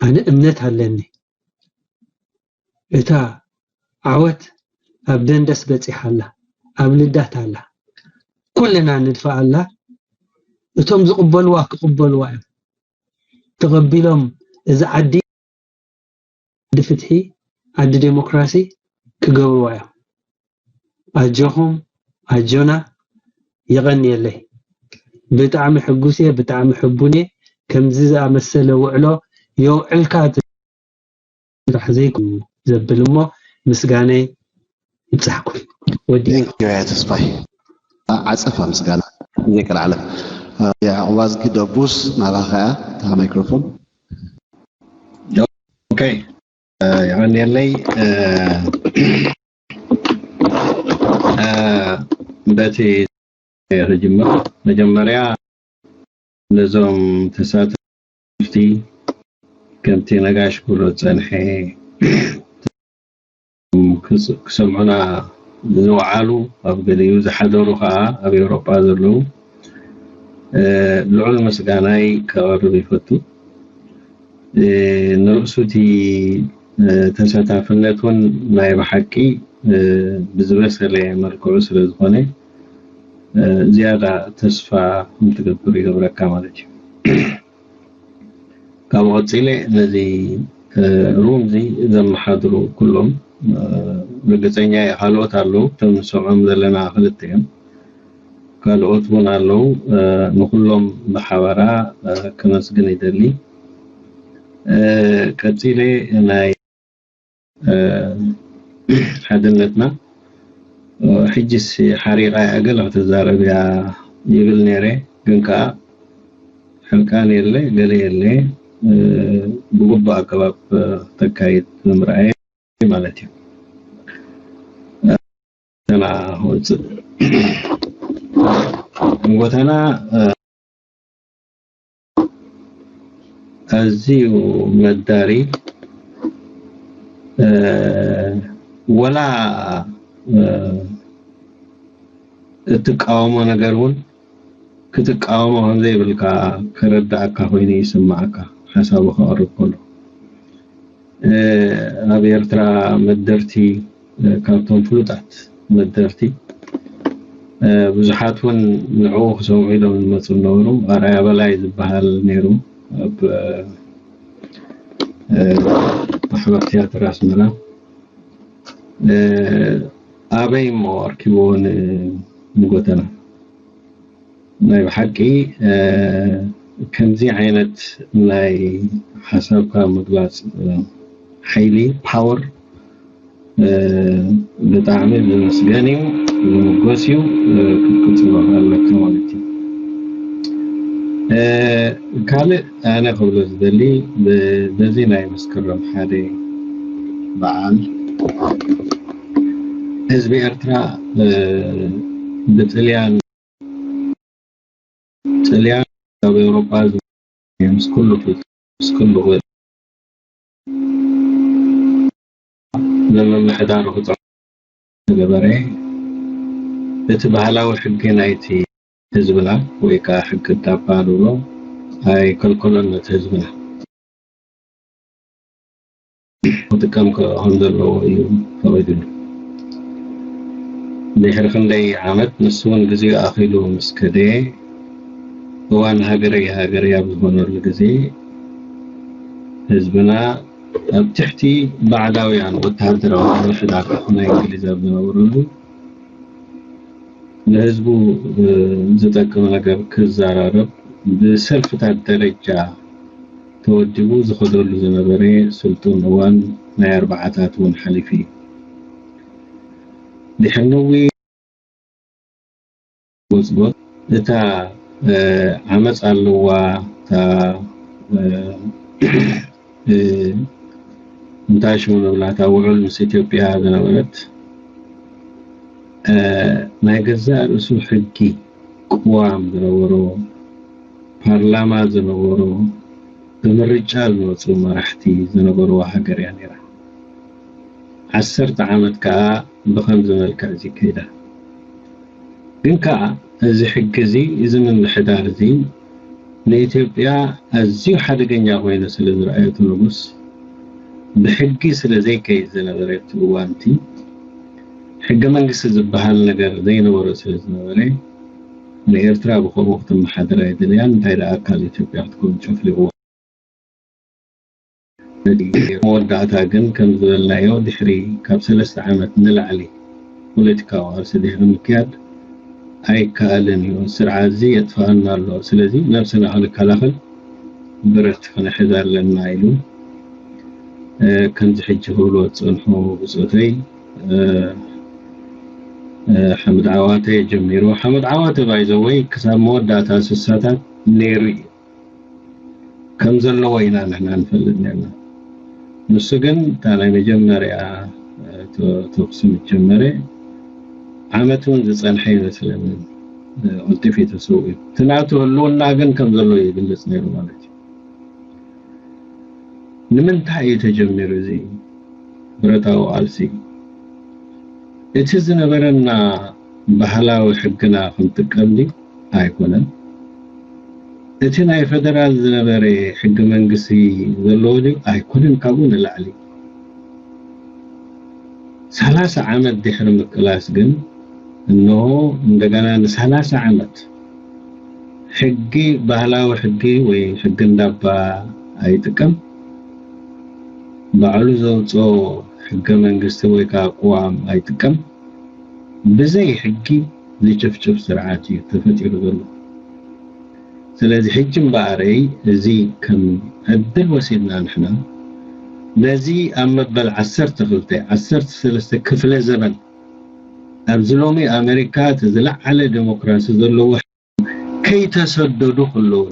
ኣነ እምነት ኣለኒ። እታ ዓወት ኣብ ደንደስ በፂሓ ኣላ፣ ኣብ ልዳት ኣላ። ኩልና ንድፋ ኣላ። እቶም ዝቕበልዋ ክቕበልዋ እዮም። ተቐቢሎም እዚ ዓዲ ዓዲ ፍትሒ፣ ዓዲ ዴሞክራሲ ክገብርዋ እዮም። ኣጆኹም፣ ኣጆና፣ የቐንየለይ። ብጣዕሚ ሕጉስ እየ፣ ብጣዕሚ ሕቡን እየ። ከምዚ ዝኣመሰለ ውዕሎ የውዕልካ ጥራሕ ዘይኮኑ ዘብል እሞ ምስጋነይ ይብጻሕኩም። ወዲ ዮያ ተስፋይ ዓ- ዓጸፋ ምስጋና ዘይቀልዓለም የዕቑባዝጊ ደቡስ ናባኻ እያ እታ ማይክሮፎን። ኦኬ፣ የቐንየለይ። በቲ ክጅምር መጀመርያ ነዞም ተሳተፍቲ ከምቲ ነጋሽ ክብሎ ዝጸንሐ ክሰምዑና ዝወዓሉ ኣብ ገሊኡ ዝሓደሩ ከዓ ኣብ ኤውሮጳ ዘለዉ ልዑል ምስጋናይ ከቐርብ ይፈቱ። ንርእሱ እቲ ተሳታፍነት እውን ናይ ብሓቂ ብዝበሰለ መልክዑ ስለ ዝኾነ ዝያዳ ተስፋ ከምትገብር ይገብረካ ማለት እዩ። ካብኡ ቀፂለ ነዚ ሩም እዚ ዘመሓድሩ ኩሎም ርግፀኛ እየ ካልኦት ኣለዉ፣ እቶም ንሰምዖም ዘለና ክልተ እዮም። ካልኦት እውን ኣለዉ። ንኩሎም ብሓበራ ከመስግን ይደሊ። ቀፂለ ናይ ሓድነትና ሕጅስ ሓሪቓ እያ ገለ ክትዛረብ እያ ይብል ነይረ፣ ግን ከዓ ሕርቃን የለ ገለ የለ ብግቡእ ኣገባብ ተካይድ ብምርኣየ ማለት እዩ። ተና ወፅእ ጎተና ኣዝዩ መዳሪ ወላ እትቃወሞ ነገር እውን ክትቃወሞ ከምዘይብልካ ከረዳእካ ኮይኑ ይስማዓካ ሓሳቡ ከቕርብ ከሎ ኣብ ኤርትራ መደርቲ ካብቶም ፍሉጣት መደርቲ ብዙሓት እውን ንዕኡ ክሰምዑ ኢሎም ዝመፁ ነበሩ። ኣርኣያ በላይ ዝበሃል ነይሩ ኣብ ማሕበር ትያትር ኣስመራ። ኣበይ እሞ ኣርኪብዎ ንጎተና? ናይ ብሓቂ ከምዚ ዓይነት ናይ ሓሳብካ ምግላፅ ሓይሊ ፓወር ብጣዕሚ ዝምስገን እዩ፣ ዝምጎስ እዩ። ክትቅፅሎ ኣለካ ማለት እዩ። ካልእ ኣነ ክብሎ ዝደሊ በዚ ናይ መስከረም ሓደ በዓል ህዝቢ ኤርትራ ብጥልያን ጥልያን ኣብ ኤውሮጳ ምስ ኩሉ ምስ ኩሉ ንምምሕዳሩ ክፀ ዝገበረ እቲ ባህላዊ ሕጊ ናይቲ ህዝብና ወይ ከዓ ሕጊ ዳባ ንብሎ ኣይከልከሎን ነቲ ህዝብና ክጥቀም ከም ዘለዎ እዩ ፈቒዱሉ። ድሕሪ ክንደይ ዓመት ንሱ እውን ግዜኡ ኣኺሉ ምስ ከደ እዋን ሃገረይ ሃገረይ ኣብ ዝኾነሉ ግዜ ህዝብና ኣብ ትሕቲ ባዕዳውያን ወተሃደራዊ ምምሕዳር ናይ እንግሊዝ ኣብ ዝነበረሉ ንህዝቡ ዝጠቅም ነገር ክዘራረብ ብሰልፍታት ደረጃ ተወዲቡ ዝኸደሉ ዝነበረ ስልጡን እዋን ናይ ኣርባዓታት እውን ሓሊፉ እዩ። ድሕሪ ነዊሕ ጎፅጎፅ እታ ዓመፅ ኣለዋ እታ እንታይ ሽሙ ንብላ እታ ውዕል ምስ ኢትዮጵያ ዝነበረት ናይ ገዛእ ርእሱ ሕጊ ቅዋም ዝነበሮ ፓርላማ ዝነበሮ ብምርጫ ዝመፁ መራሕቲ ዝነበርዋ ሃገር እያ ነይራ። ዓሰርተ ዓመት ከዓ ብኸምዚ መልክዕ እዚ ከይዳ። ግን ከዓ እዚ ሕጊ እዚ እዚ ምምሕዳር እዚ ንኢትዮጵያ ኣዝዩ ሓደገኛ ኮይኑ ስለ ዝረኣየቱ ንጉስ ብሕጊ ስለ ዘይከይድ ዝነበረ እቲ እዋንቲ ሕገ መንግስቲ ዝበሃል ነገር ዘይነበሮ ስለ ዝነበረ ንኤርትራ ብኸምኡ ክትመሓደር ኣይደለያን። እንታይ ደኣ ኣካል ኢትዮጵያ ክትከውን ጨፍሊቕዎ። መወዳእታ ግን ከም ዝበልናዮ ድሕሪ ካብ ሰለስተ ዓመት ንላዕሊ ፖለቲካዊ ቃልሲ ድሕሪ ምክያድ ኣይከኣልን እዩ። ስርዓት እዚ የጥፍኣና ኣሎ። ስለዚ ነብስና ክንከላኸል ብረት ክንሕዝ ኣለና ኢሉ ከምዚ ሕጂ ክብልዎ ዝፀንሑ ብፆተይ ሓምድ ዓዋተ ጀሚሩ። ሓምድ ዓዋተ ባይዘወይ ክሳብ መወዳእታ ስሳታት ነይሩ እዩ። ከም ዘለዎ ኢና ንሕና ንፈልጥ ነርና። ንሱ ግን እታ ናይ መጀመርያ ተኩሲ ምስ ጀመረ ዓመት እውን ዝፀንሐ ይመስለኒ ቀልጢፉ እዩ ተሰዊኡ። እቲ ናቱ ህልውና ግን ከም ዘሎ ይግልፅ ነይሩ ማለት እዩ። ንምንታይ እዩ ተጀሚሩ እዚ ብረታዊ ቃልሲ? እቲ ዝነበረና ባህላዊ ሕግና ክንጥቀም ድዩ? ኣይኮነን። እቲ ናይ ፈደራል ዝነበረ ሕገ መንግስቲ ዘለዎ ድዩ? ኣይኮነን። ካብኡ ንላዕሊ ሰላሳ ዓመት ድሕሪ ምቅላስ ግን እነሆ እንደገና ንሰላሳ ዓመት ሕጊ፣ ባህላዊ ሕጊ ወይ ሕጊ እንዳባ ኣይጥቀም፣ ባዕሉ ዘውፅኦ ሕገ መንግስቲ ወይ ከዓ ቅዋም ኣይጥቀም፣ ብዘይ ሕጊ ዝጭፍጭፍ ስርዓት እዩ ተፈጢሩ ዘሎ። ስለዚ ሕጂ እምበኣረይ እዚ ከም ዕድል ወሲድና ንሕና ነዚ ኣብ መበል ዓሰርተ ክልተ ዓሰርተ ሰለስተ ክፍለ ዘበን ኣብዚ ሎሚ ኣሜሪካ እቲ ዝለዓለ ዴሞክራሲ ዘለዎ ከይተሰደዱ ከለዉ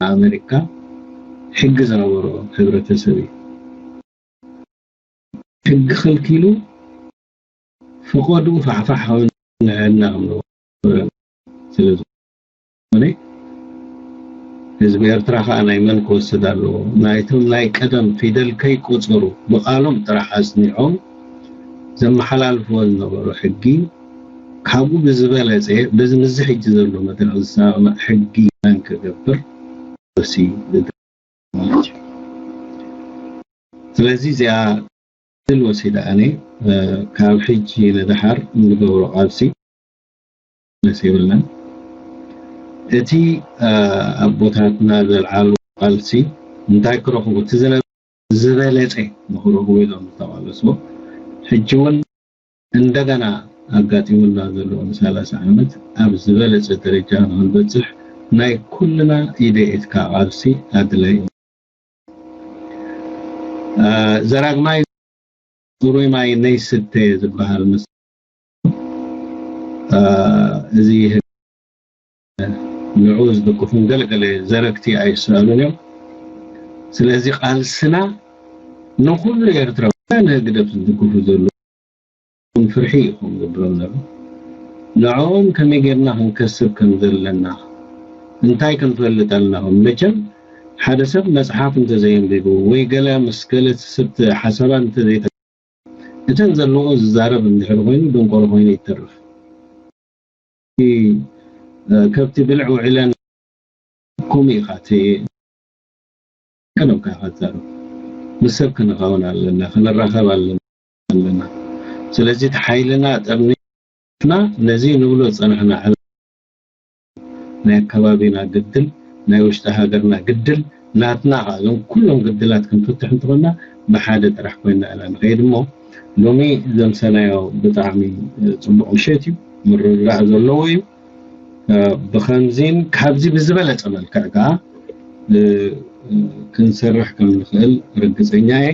ኣሜሪካ ሕጊ ዝነበሮ ሕብረተሰብ እዩ። ሕጊ ከልኪሉ ፈቐድኡ ፋሕፋሕ ንዕና ከም ነበረ ስለ ዝኾነ ህዝቢ ኤርትራ ከዓ ናይ መን ክወስድ ኣለዎ? ናይቶም ናይ ቀደም ፊደል ከይቆጸሩ ብቓሎም ጥራሕ ኣጽኒዖም ዘመሓላልፍዎ ዝነበሩ ሕጊ ካብኡ ብዝበለጸ በዚ ምስዚ ሕጂ ዘሎ መድረኽ ዝሰማማዕ ሕጊ መን ክገብር ወሲ ማለት እዩ። ስለዚ እዚኣ ድል ወሲደ ኣነ ካብ ሕጂ ንደሓር እንገብሮ ቃልሲ መለስ የብልናን። እቲ ኣቦታትና ዘልዓሉ ቃልሲ እንታይ ክረኽቡ እቲ ዝነበ ዝበለጸ ንኽረኽቡ ኢሎም ዝተቓለስዎ ሕጂ እውን እንደገና ኣጋጢሙና ዘሎ ንሰላሳ ዓመት ኣብ ዝበለጸ ደረጃ ንኽንበጽሕ ናይ ኩልና ኢደ ኢድካ ቃልሲ ኣድላይ እዩ። ዘራግ ማይ ጽሩይ ማይ ነይስተ ዝበሃል ምስ እዚ ንዑ ዝድግፉን ገለገለ ዘረግቲ ኣይሰኣሉን እዮም። ስለዚ ቃልስና ንኹሉ ኤርትራውያን ንህግደፍ ዝድግፉ ዘለዉ ፍርሒ ኢኹም ዘብሎም ነሩ። ንዕኦም ከመይ ጌርና ክንከስብ ከም ዘለና እንታይ ክንፈልጥ ኣለና? መቸም ሓደ ሰብ መጽሓፍ እንተዘየንቢቡ ወይ ገለ ምስ ገለ ስብቲ ሓሳባት እንተዘይተ እተን ዘለዎ ዝዛረብ እንድሕር ኮይኑ ደንቆሮ ኮይኑ ይተርፍ። ከብቲ ብልዕ ውዕለን ከምኡ ኢኻ እቲ ቀደምካ ኢኻ ትዛረብ። ምስ ሰብ ክንኸውን ኣለና፣ ክንራኸብ ኣለና። ስለዚ እቲ ሓይልና ጠርኒፍና ነዚ ንብሎ ዝጸናሕና ናይ ኣከባቢና ግድል፣ ናይ ውሽጢ ሃገርና ግድል ናትና ኸዓ እዞም ኩሎም ግድላት ክንፍትሕ እንተኾና ብሓደ ጥራሕ ኮይና ኢና ንኸይድ እሞ ሎሚ ዘምሰናዮ ብጣዕሚ ፅቡቕ ምሸት እዩ፣ ምርድዳእ ዘለዎ እዩ። ብኸምዚን ካብዚ ብዝበለፀ መልክዕ ከዓ ክንሰርሕ ከም ንኽእል ርግፀኛ እየ።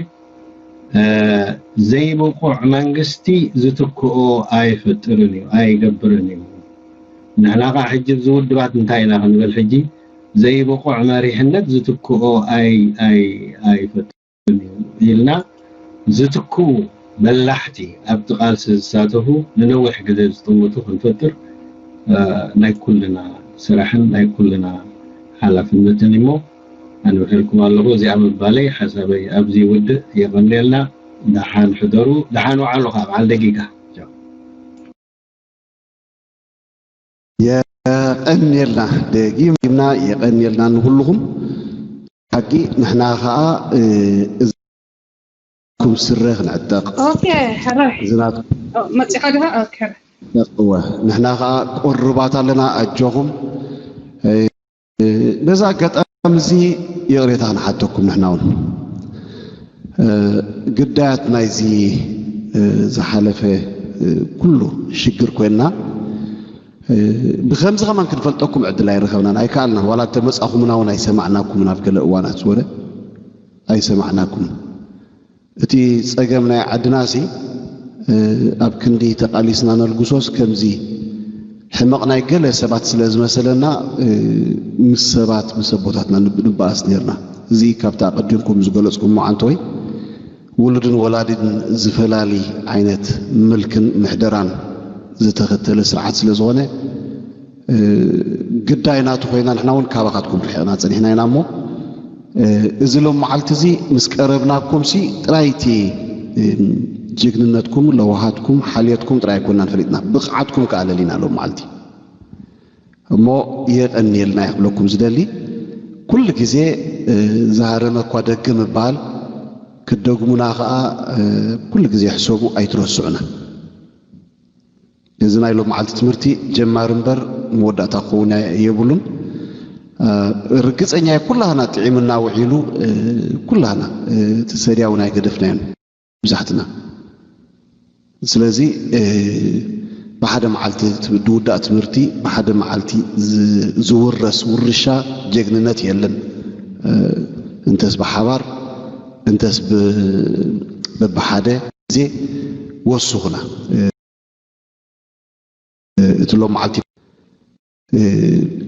ዘይብቑዕ መንግስቲ ዝትክኦ ኣይፈጥርን እዩ ኣይገብርን እዩ። ንሕና ከዓ ሕጂ እዚ ውድባት እንታይ ኢና ክንብል ሕጂ ዘይብቑዕ መሪሕነት ዝትክኦ ኣይፈጥርን እዩ ኢልና ዝትክኡ በላሕቲ ኣብቲ ቃልሲ ዝሳተፉ ንነዊሕ ግዜ ዝጥምቱ ክንፈጥር ናይ ኩልና ስራሕን ናይ ኩልና ሓላፍነትን እሞ ኣንብሕልኩም ኣለኹ። እዚኣ ምባለይ ሓሳበይ ኣብዚ ውድእ። የቐንየልና። ደሓን ሕደሩ፣ ደሓን ውዓሉ። ካብ በዓል ደጊጋ የቐንየልና፣ ደጊምና የቐንየልና ንኩልኹም። ሓቂ ንሕና ኸዓ እዚኩም ስረ ክንዕጠቕ ኦኬ ሕራይ ዝናት መፂኻ ድኻ ኦኬ እወ ንሕና ኸዓ ቁርባት ኣለና ኣጆኹም። በዛ ኣጋጣሚ እዚ ይቕሬታ ንሓተኩም ንሕና እውን ግዳያት ናይዚ ዝሓለፈ ኩሉ ሽግር ኮይንና ብከምዚ ከማን ክንፈልጠኩም ዕድል ኣይረኸብናን ኣይከኣልናን ዋላ እንተመፃኹምና እውን ኣይሰማዕናኩምን ኣብ ገለ እዋናት ዝበለ ኣይሰማዕናኩምን እቲ ጸገም ናይ ዓድናሲ ኣብ ክንዲ ተቓሊስና ነልግሶስ ከምዚ ሕመቕ ናይ ገለ ሰባት ስለ ዝመሰለና ምስ ሰባት ምስ ኣቦታትና ንብ- ንበኣስ ነርና። እዚ ካብቲ ኣቐዲምኩም ዝገለጽኩሞ ዓንተወይ ውሉድን ወላዲን ዝፈላሊ ዓይነት ምልክን ምሕደራን ዝተኸተለ ስርዓት ስለ ዝኾነ ግዳይ ናቱ ኮይና ንሕና እውን ካባኻትኩም ርሒቕና ጸኒሕና ኢና እሞ እዚ ሎም መዓልቲ እዚ ምስ ቀረብናኩም ሲ ጥራይ እቲ ጅግንነትኩም ለዋሃትኩም ሓልየትኩም ጥራይ ኣይኮናን ፈሊጥና ብቕዓትኩም ከዓ ለሊና ሎም መዓልቲ እሞ የቐንየልና ክብለኩም ዝደሊ ኩሉ ግዜ ዝሃረመ እኳ ደገ ምባል ክደግሙና ከዓ ኩሉ ግዜ ሕሰቡ ኣይትረስዑና እዚ ናይ ሎም መዓልቲ ትምህርቲ ጀማሪ እምበር መወዳእታ ክኸውን የብሉን። ርግፀኛ ኩላህና ጥዒምና ውዒሉ ኩላህና ተሰድያ እውን ኣይገደፍናዮን ብዛሕትና። ስለዚ ብሓደ መዓልቲ ዝውዳእ ትምህርቲ ብሓደ መዓልቲ ዝውረስ ውርሻ ጀግንነት የለን። እንተስ ብሓባር እንተስ በብሓደ ግዜ ወስኹና። እቲ ሎም መዓልቲ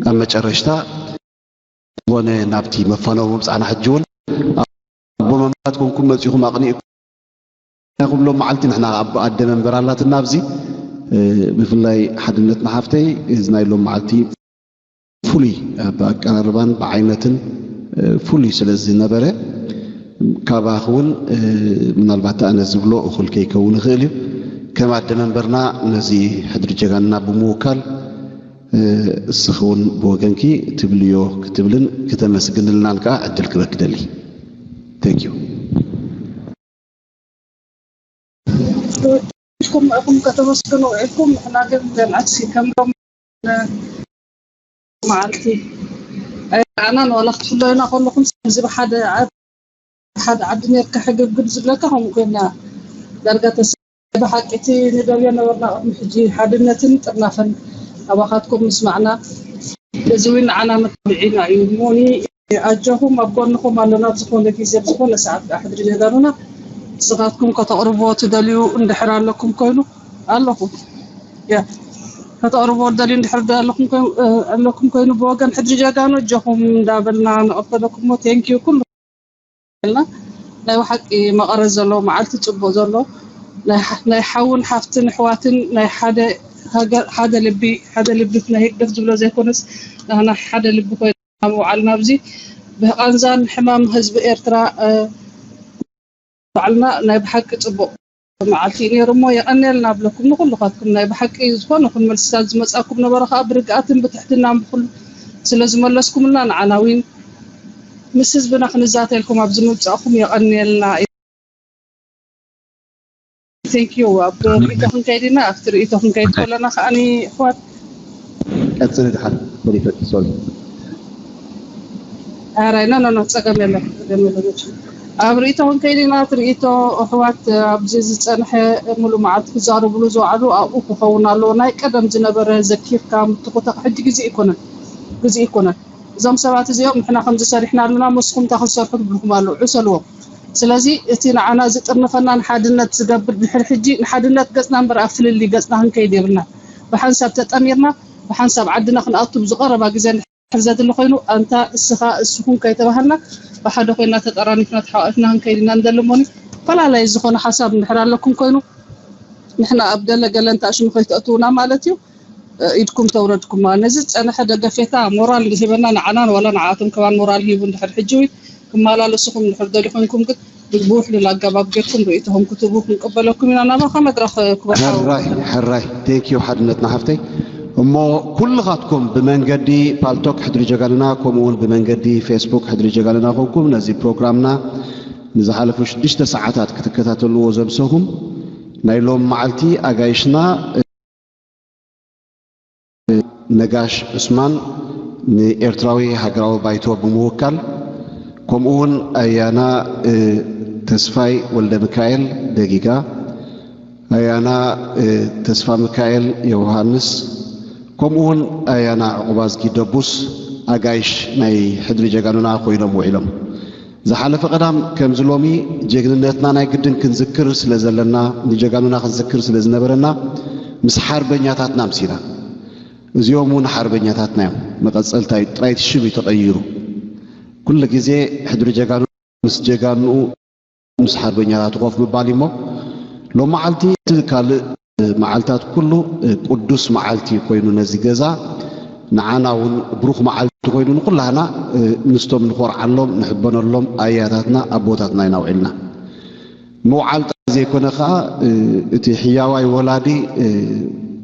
ኣብ መጨረሽታ ዝኾነ ናብቲ መፋነዊ ምብፃዕና ሕጂ እውን ኣቦ መምራት ኮንኩም መፂኹም ኣቕኒእኩም ሎም መዓልቲ ንሕና ኣደ መንበር ኣላትና ኣብዚ ብፍላይ ሓድነትና ሓፍተይ እዚ ናይ ሎም መዓልቲ ፍሉይ ኣብ ኣቀራርባን ብዓይነትን ፍሉይ ስለ ዝነበረ ካባኺ እውን ምናልባት ኣነ ዝብሎ እኹል ከይከውን ይኽእል እዩ። ከም ኣደ መንበርና ነዚ ሕድሪ ጀጋንና ብምውካል እስኺ እውን ብወገንኪ ትብልዮ ክትብልን ክተመስግንልናን ከዓ ዕድል ክበክ ደሊ። Thank you። ኢልኩም ኢኹም ከተመስግኑ ኢልኩም ንሕና ግን ገንኣሲ ከምሎም መዓልቲ ኣይረኣናን ዋላ ክትፍለዩና ከለኹም እዚ ብሓደ ሓደ ዓዲ ኔርካ ሕግብግብ ዝብለካ ከምኡ ኮይና ዳርጋ ተስ ብሓቂ እቲ ንደልዮ ነበርና ቅድሚ ሕጂ ሓድነትን ጥርናፈን ኣባኻትኩም ምስማዕና እዚ እውን ንዓና መተብዒና እዩ እሞኒ ኣጆኹም ኣብ ጎንኹም ኣለና ብዝኾነ ግዜ ብዝኾነ ሰዓት ከዓ ሕድሪ ጀጋኑና ንስኻትኩም ከተቕርብዎ ትደልዩ እንድሕር ኣለኩም ኮይኑ ኣለኹ ከተቕርብዎ ትደልዩ እንድሕር ኣለኩም ኮይኑ ብወገን ሕድሪ ጀጋኑ እጆኹም እንዳበልና ንቐበለኩሞ ቴንኪዩ ኩሉ ልና ናይ ብሓቂ መቐረት ዘለዎ መዓልቲ ፅቡቕ ዘሎ ናይ ሓውን ሓፍትን ኣሕዋትን ናይ ሓደ ልቢ ሓደ ልቢ ናይ ህግደፍ ዝብሎ ዘይኮነስ ንሕና ሓደ ልቢ ኮይና ምውዓልና ኣብዚ ብቃንዛን ሕማም ህዝቢ ኤርትራ ባዕልና ናይ ብሓቂ ፅቡቕ መዓልቲ እዩ ነይሩ እሞ የቐንየልና ኣብለኩም ንኩልኻትኩም ናይ ብሓቂ ዝኾነ ኹን መልስታት ዝመፃኩም ነበረ ከዓ ብርግኣትን ብትሕትናን ብኩሉ ስለ ዝመለስኩምልና ንዓና እውን ምስ ህዝብና ክንዛተየልኩም ኣብዚ ምብፃእኩም የቐንየልና። Thank you ኣብ ርእይቶ ክንከይድ ኢና ኣብቲ ርእይቶ ክንከይድ ከለና ከዓኒ ኣሕዋት ቀፅሊ ድሓር ሶሪ ፈቲ ሶሪ ኣራይ ኖ ኖ ኖ ፀገም የለን ፀገም የለን መቸም ኣብ ርእይቶ ክንከይድ ኢና እቲ ርእይቶ ኣሕዋት ኣብዚ ዝፀንሐ ሙሉእ መዓልቲ ክዛረብሉ ዝወዓሉ ኣብኡ ክኸውን ኣለዎ ናይ ቀደም ዝነበረ ዘኪርካ ምትኹተኽ ሕጂ ግዜ ይኮነን ግዜ ይኮነን እዞም ሰባት እዚኦም ንሕና ከምዚ ሰሪሕና ኣለና መስኹም እንታይ ክትሰርሑ ትብልኩም ኣለዉ ዕሰልዎም ስለዚ እቲ ንዓና ዝጥርንፈና ንሓድነት ዝገብር ድሕሪ ሕጂ ንሓድነት ገፅና እምበር ኣብ ፍልልይ ገፅና ክንከይድ የብልና ብሓንሳብ ተጠሚርና ብሓንሳብ ዓድና ክንኣቱ ብዝቐረባ ግዜ እንድሕር ዘድሊ ኮይኑ ኣንታ እስኻ እስኹም ከይተባሃልና ብሓደ ኮይና ተጠራኒፍና ተሓቋቂፍና ክንከይድ ኢና ንደሊ እሞኒ ፈላለየ ዝኾነ ሓሳብ እንድሕር ኣለኩም ኮይኑ ንሕና ኣብ ገለ ገለ እንተ ኣሽሙ ከይተእትውና ማለት እዩ ኢድኩም ተውረድኩማ ነዚ ዝፀንሐ ደገፌታ ሞራል ዝህበና ንዓናን ዋላ ንዓኣቶም ከማን ሞራል ሂቡ እንድሕር ሕጂ እውን ክመላለስኹም እንድሕር ደሊ ኮይንኩም ግን ብውሕሉል ኣገባብ ጌርኩም ርእይቶኹም ክትህቡ ክንቅበለኩም ኢና ናባኻ መድረኽ ክበርሃው ሕራይ ሕራይ ቴንኪዩ ሓድነትና ሓፍተይ እሞ ኩልኻትኩም ብመንገዲ ፓልቶክ ሕድሪ ጀጋንና ከምኡ እውን ብመንገዲ ፌስቡክ ሕድሪ ጀጋንና ኮንኩም ነዚ ፕሮግራምና ንዝሓለፉ ሽዱሽተ ሰዓታት ክትከታተልዎ ዘምሰኹም ናይ ሎም መዓልቲ ኣጋይሽና ነጋሽ ዑስማን ንኤርትራዊ ሃገራዊ ባይቶ ብምውካል ከምኡ እውን ኣያና ተስፋይ ወልደሚካኤል ደጊጋ ኣያና ተስፋሚካኤል ዮውሃንስ ከምኡ እውን ኣያና ዑቕባዝጊ ደቡስ ኣጋይሽ ናይ ሕድሪ ጀጋኑና ኮይኖም ውዒሎም። ዝሓለፈ ቀዳም ከምዚ ሎሚ ጀግንነትና ናይ ግድን ክንዝክር ስለ ዘለና ንጀጋኑና ክንዝክር ስለ ዝነበረና ምስ ሓርበኛታትና ኣምሲና። እዚኦም እውን ሓርበኛታትና እዮም። መቐፀልታ እዩ ጥራይ እቲ ሽም እዩ ተቐይሩ። ኩሉ ግዜ ሕድሪ ጀጋኑ ምስ ጀጋንኡ ምስ ሓርበኛታቱ ኮፍ ምባል እዩሞ ሎም መዓልቲ እቲ ካልእ መዓልታት ኩሉ ቅዱስ መዓልቲ ኮይኑ ነዚ ገዛ ንዓና እውን ብሩኽ መዓልቲ ኮይኑ ንኩላህና ምስቶም ንኾርዓሎም ንሕበነሎም ኣያታትና ኣቦታትና ኢና ውዒልና ምውዓል ጥራይ ዘይኮነ ከዓ እቲ ሕያዋይ ወላዲ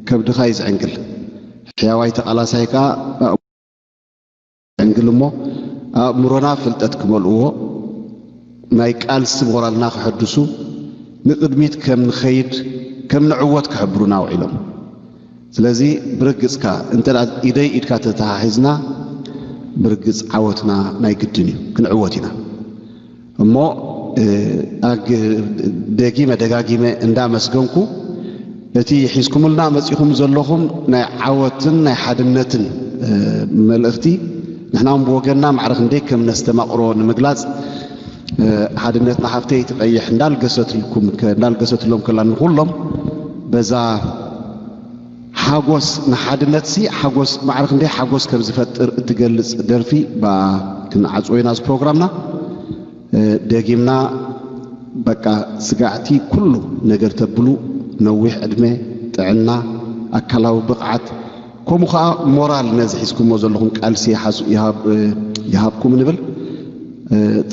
ከብድኻ እዩ ዝዕንግል ሕያዋይ ተቓላሳይ ከዓ ዕንግል እሞ ኣእምሮና ፍልጠት ክመልእዎ ናይ ቃልሲ ሞራልና ክሕድሱ ንቅድሚት ከም ንኸይድ ከም ንዕወት ክሕብሩና ውዒሎም ስለዚ ብርግጽካ እንተ ኢደይ ኢድካ ተተሓሒዝና ብርግጽ ዓወትና ናይ ግድን እዩ፣ ክንዕወት ኢና። እሞ ደጊመ ደጋጊመ እንዳመስገንኩ እቲ ሒዝኩምልና መጺኹም ዘለኹም ናይ ዓወትን ናይ ሓድነትን መልእኽቲ ንሕና እውን ብወገንና ማዕረ ክንደይ ከም ነስተማቕሮ ንምግላጽ ሓድነትና ሓፍተይ ትቐይሕ እንዳልገሰትልኩም እንዳልገሰትሎም ከላ ንኹሎም በዛ ሓጎስ ንሓድነትሲ ሓጎስ ማዕረ ክንደይ ሓጎስ ከም ዝፈጥር እትገልጽ ደርፊ ብኣ ክንዓጽዎ ኢና እዚ ፕሮግራምና። ደጊምና በቃ ስጋዕቲ ኩሉ ነገር ተብሉ ነዊሕ ዕድመ፣ ጥዕና፣ ኣካላዊ ብቕዓት ከምኡ ከዓ ሞራል ነዚ ሒዝኩሞ ዘለኹም ቃልሲ ይሃብኩም ንብል።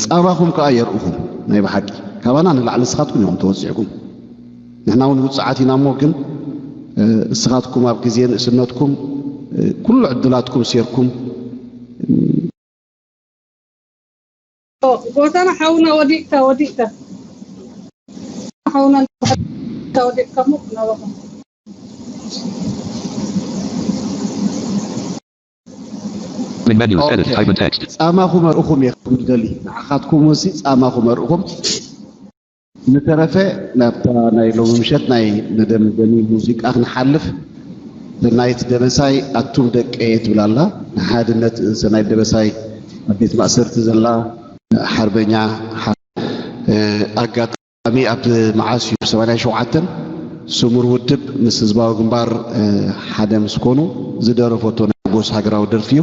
ፃባኹም ከዓ የርእኹም። ናይ ብሓቂ ካባና ንላዕሊ ንስኻትኩም ኢኹም ተወፂዕኩም። ንሕና እውን ውፅዓት ኢና እሞ ግን እስኻትኩም ኣብ ግዜ ንእስነትኩም ኩሉ ዕድላትኩም ሴርኩም ጎተና ሓውና ወዲቅካ ወዲቅካ ሓውና ወዲቅካ ሞ ናባኹም ፃማኹም ኣርእኹም እየ ከም ዝደሊ ንዓኻትኩም ውሲ ፃማኹም ኣርእኹም ንተረፈ ናብታ ናይ ሎሚ ምሸት ናይ መደምደሚ ሙዚቃ ክንሓልፍ ሰናይት ደበሳይ ኣቱም ደቀየ ትብል ኣላ ንሓድነት ሰናይት ደበሳይ ኣብ ቤት ማእሰርቲ ዘላ ሓርበኛ ኣጋጣሚ ኣብ መዓስ እዩ ሰማንያ ሸውዓተን ስሙር ውድብ ምስ ህዝባዊ ግንባር ሓደ ምስ ኮኑ ዝደረፈቶ ናይ ሓጎስ ሃገራዊ ደርፊ እዩ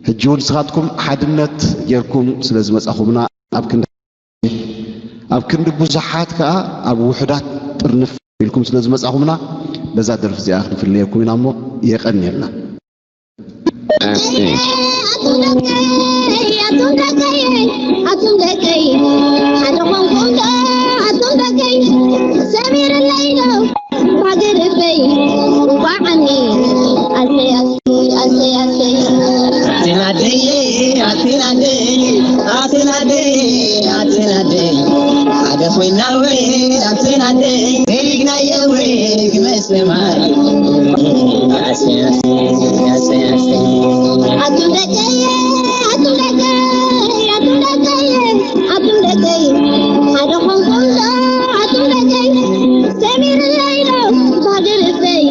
ሕጂ እውን ንስኻትኩም ሓድነት ጌርኩም ስለ ዝመፃኹምና ኣብ ክንዲ ኣብ ክንዲ ብዙሓት ከዓ ኣብ ውሑዳት ጥርንፍ ኢልኩም ስለ ዝመፃኹምና በዛ ደርፊ እዚኣ ክንፍለየኩም ኢና እሞ የቀንየልና። ኣቱም ደቀይ ኣቱም ደቀይ ሓደ ኾንኩም ዶ ኣቱም ደቀይ ሰሚርለይ ዶ ባገደፈይ ዋዓኒ ኣሰይ ኣሰይ ኣሰይ ኣሰይ ኣቴናደይ ኣቴናደይ ኣቴናደይ ኣቴናደይ ሓደ ኮይና ወይ ኣቴናደይ ሪግናየ ወይ ግመስ ሰማይ ኣሰይ ኣሰይ ኣሰይ ኣሰይ ኣቱም ደቀየ ኣቱም ደቀየ ኣቱም ደቀየ ኣቱም ደቀየ ሓደ ኾንኩም ዶ ኣቱም ደቀየ ሰሚርለይ ዶ ባገደፈይ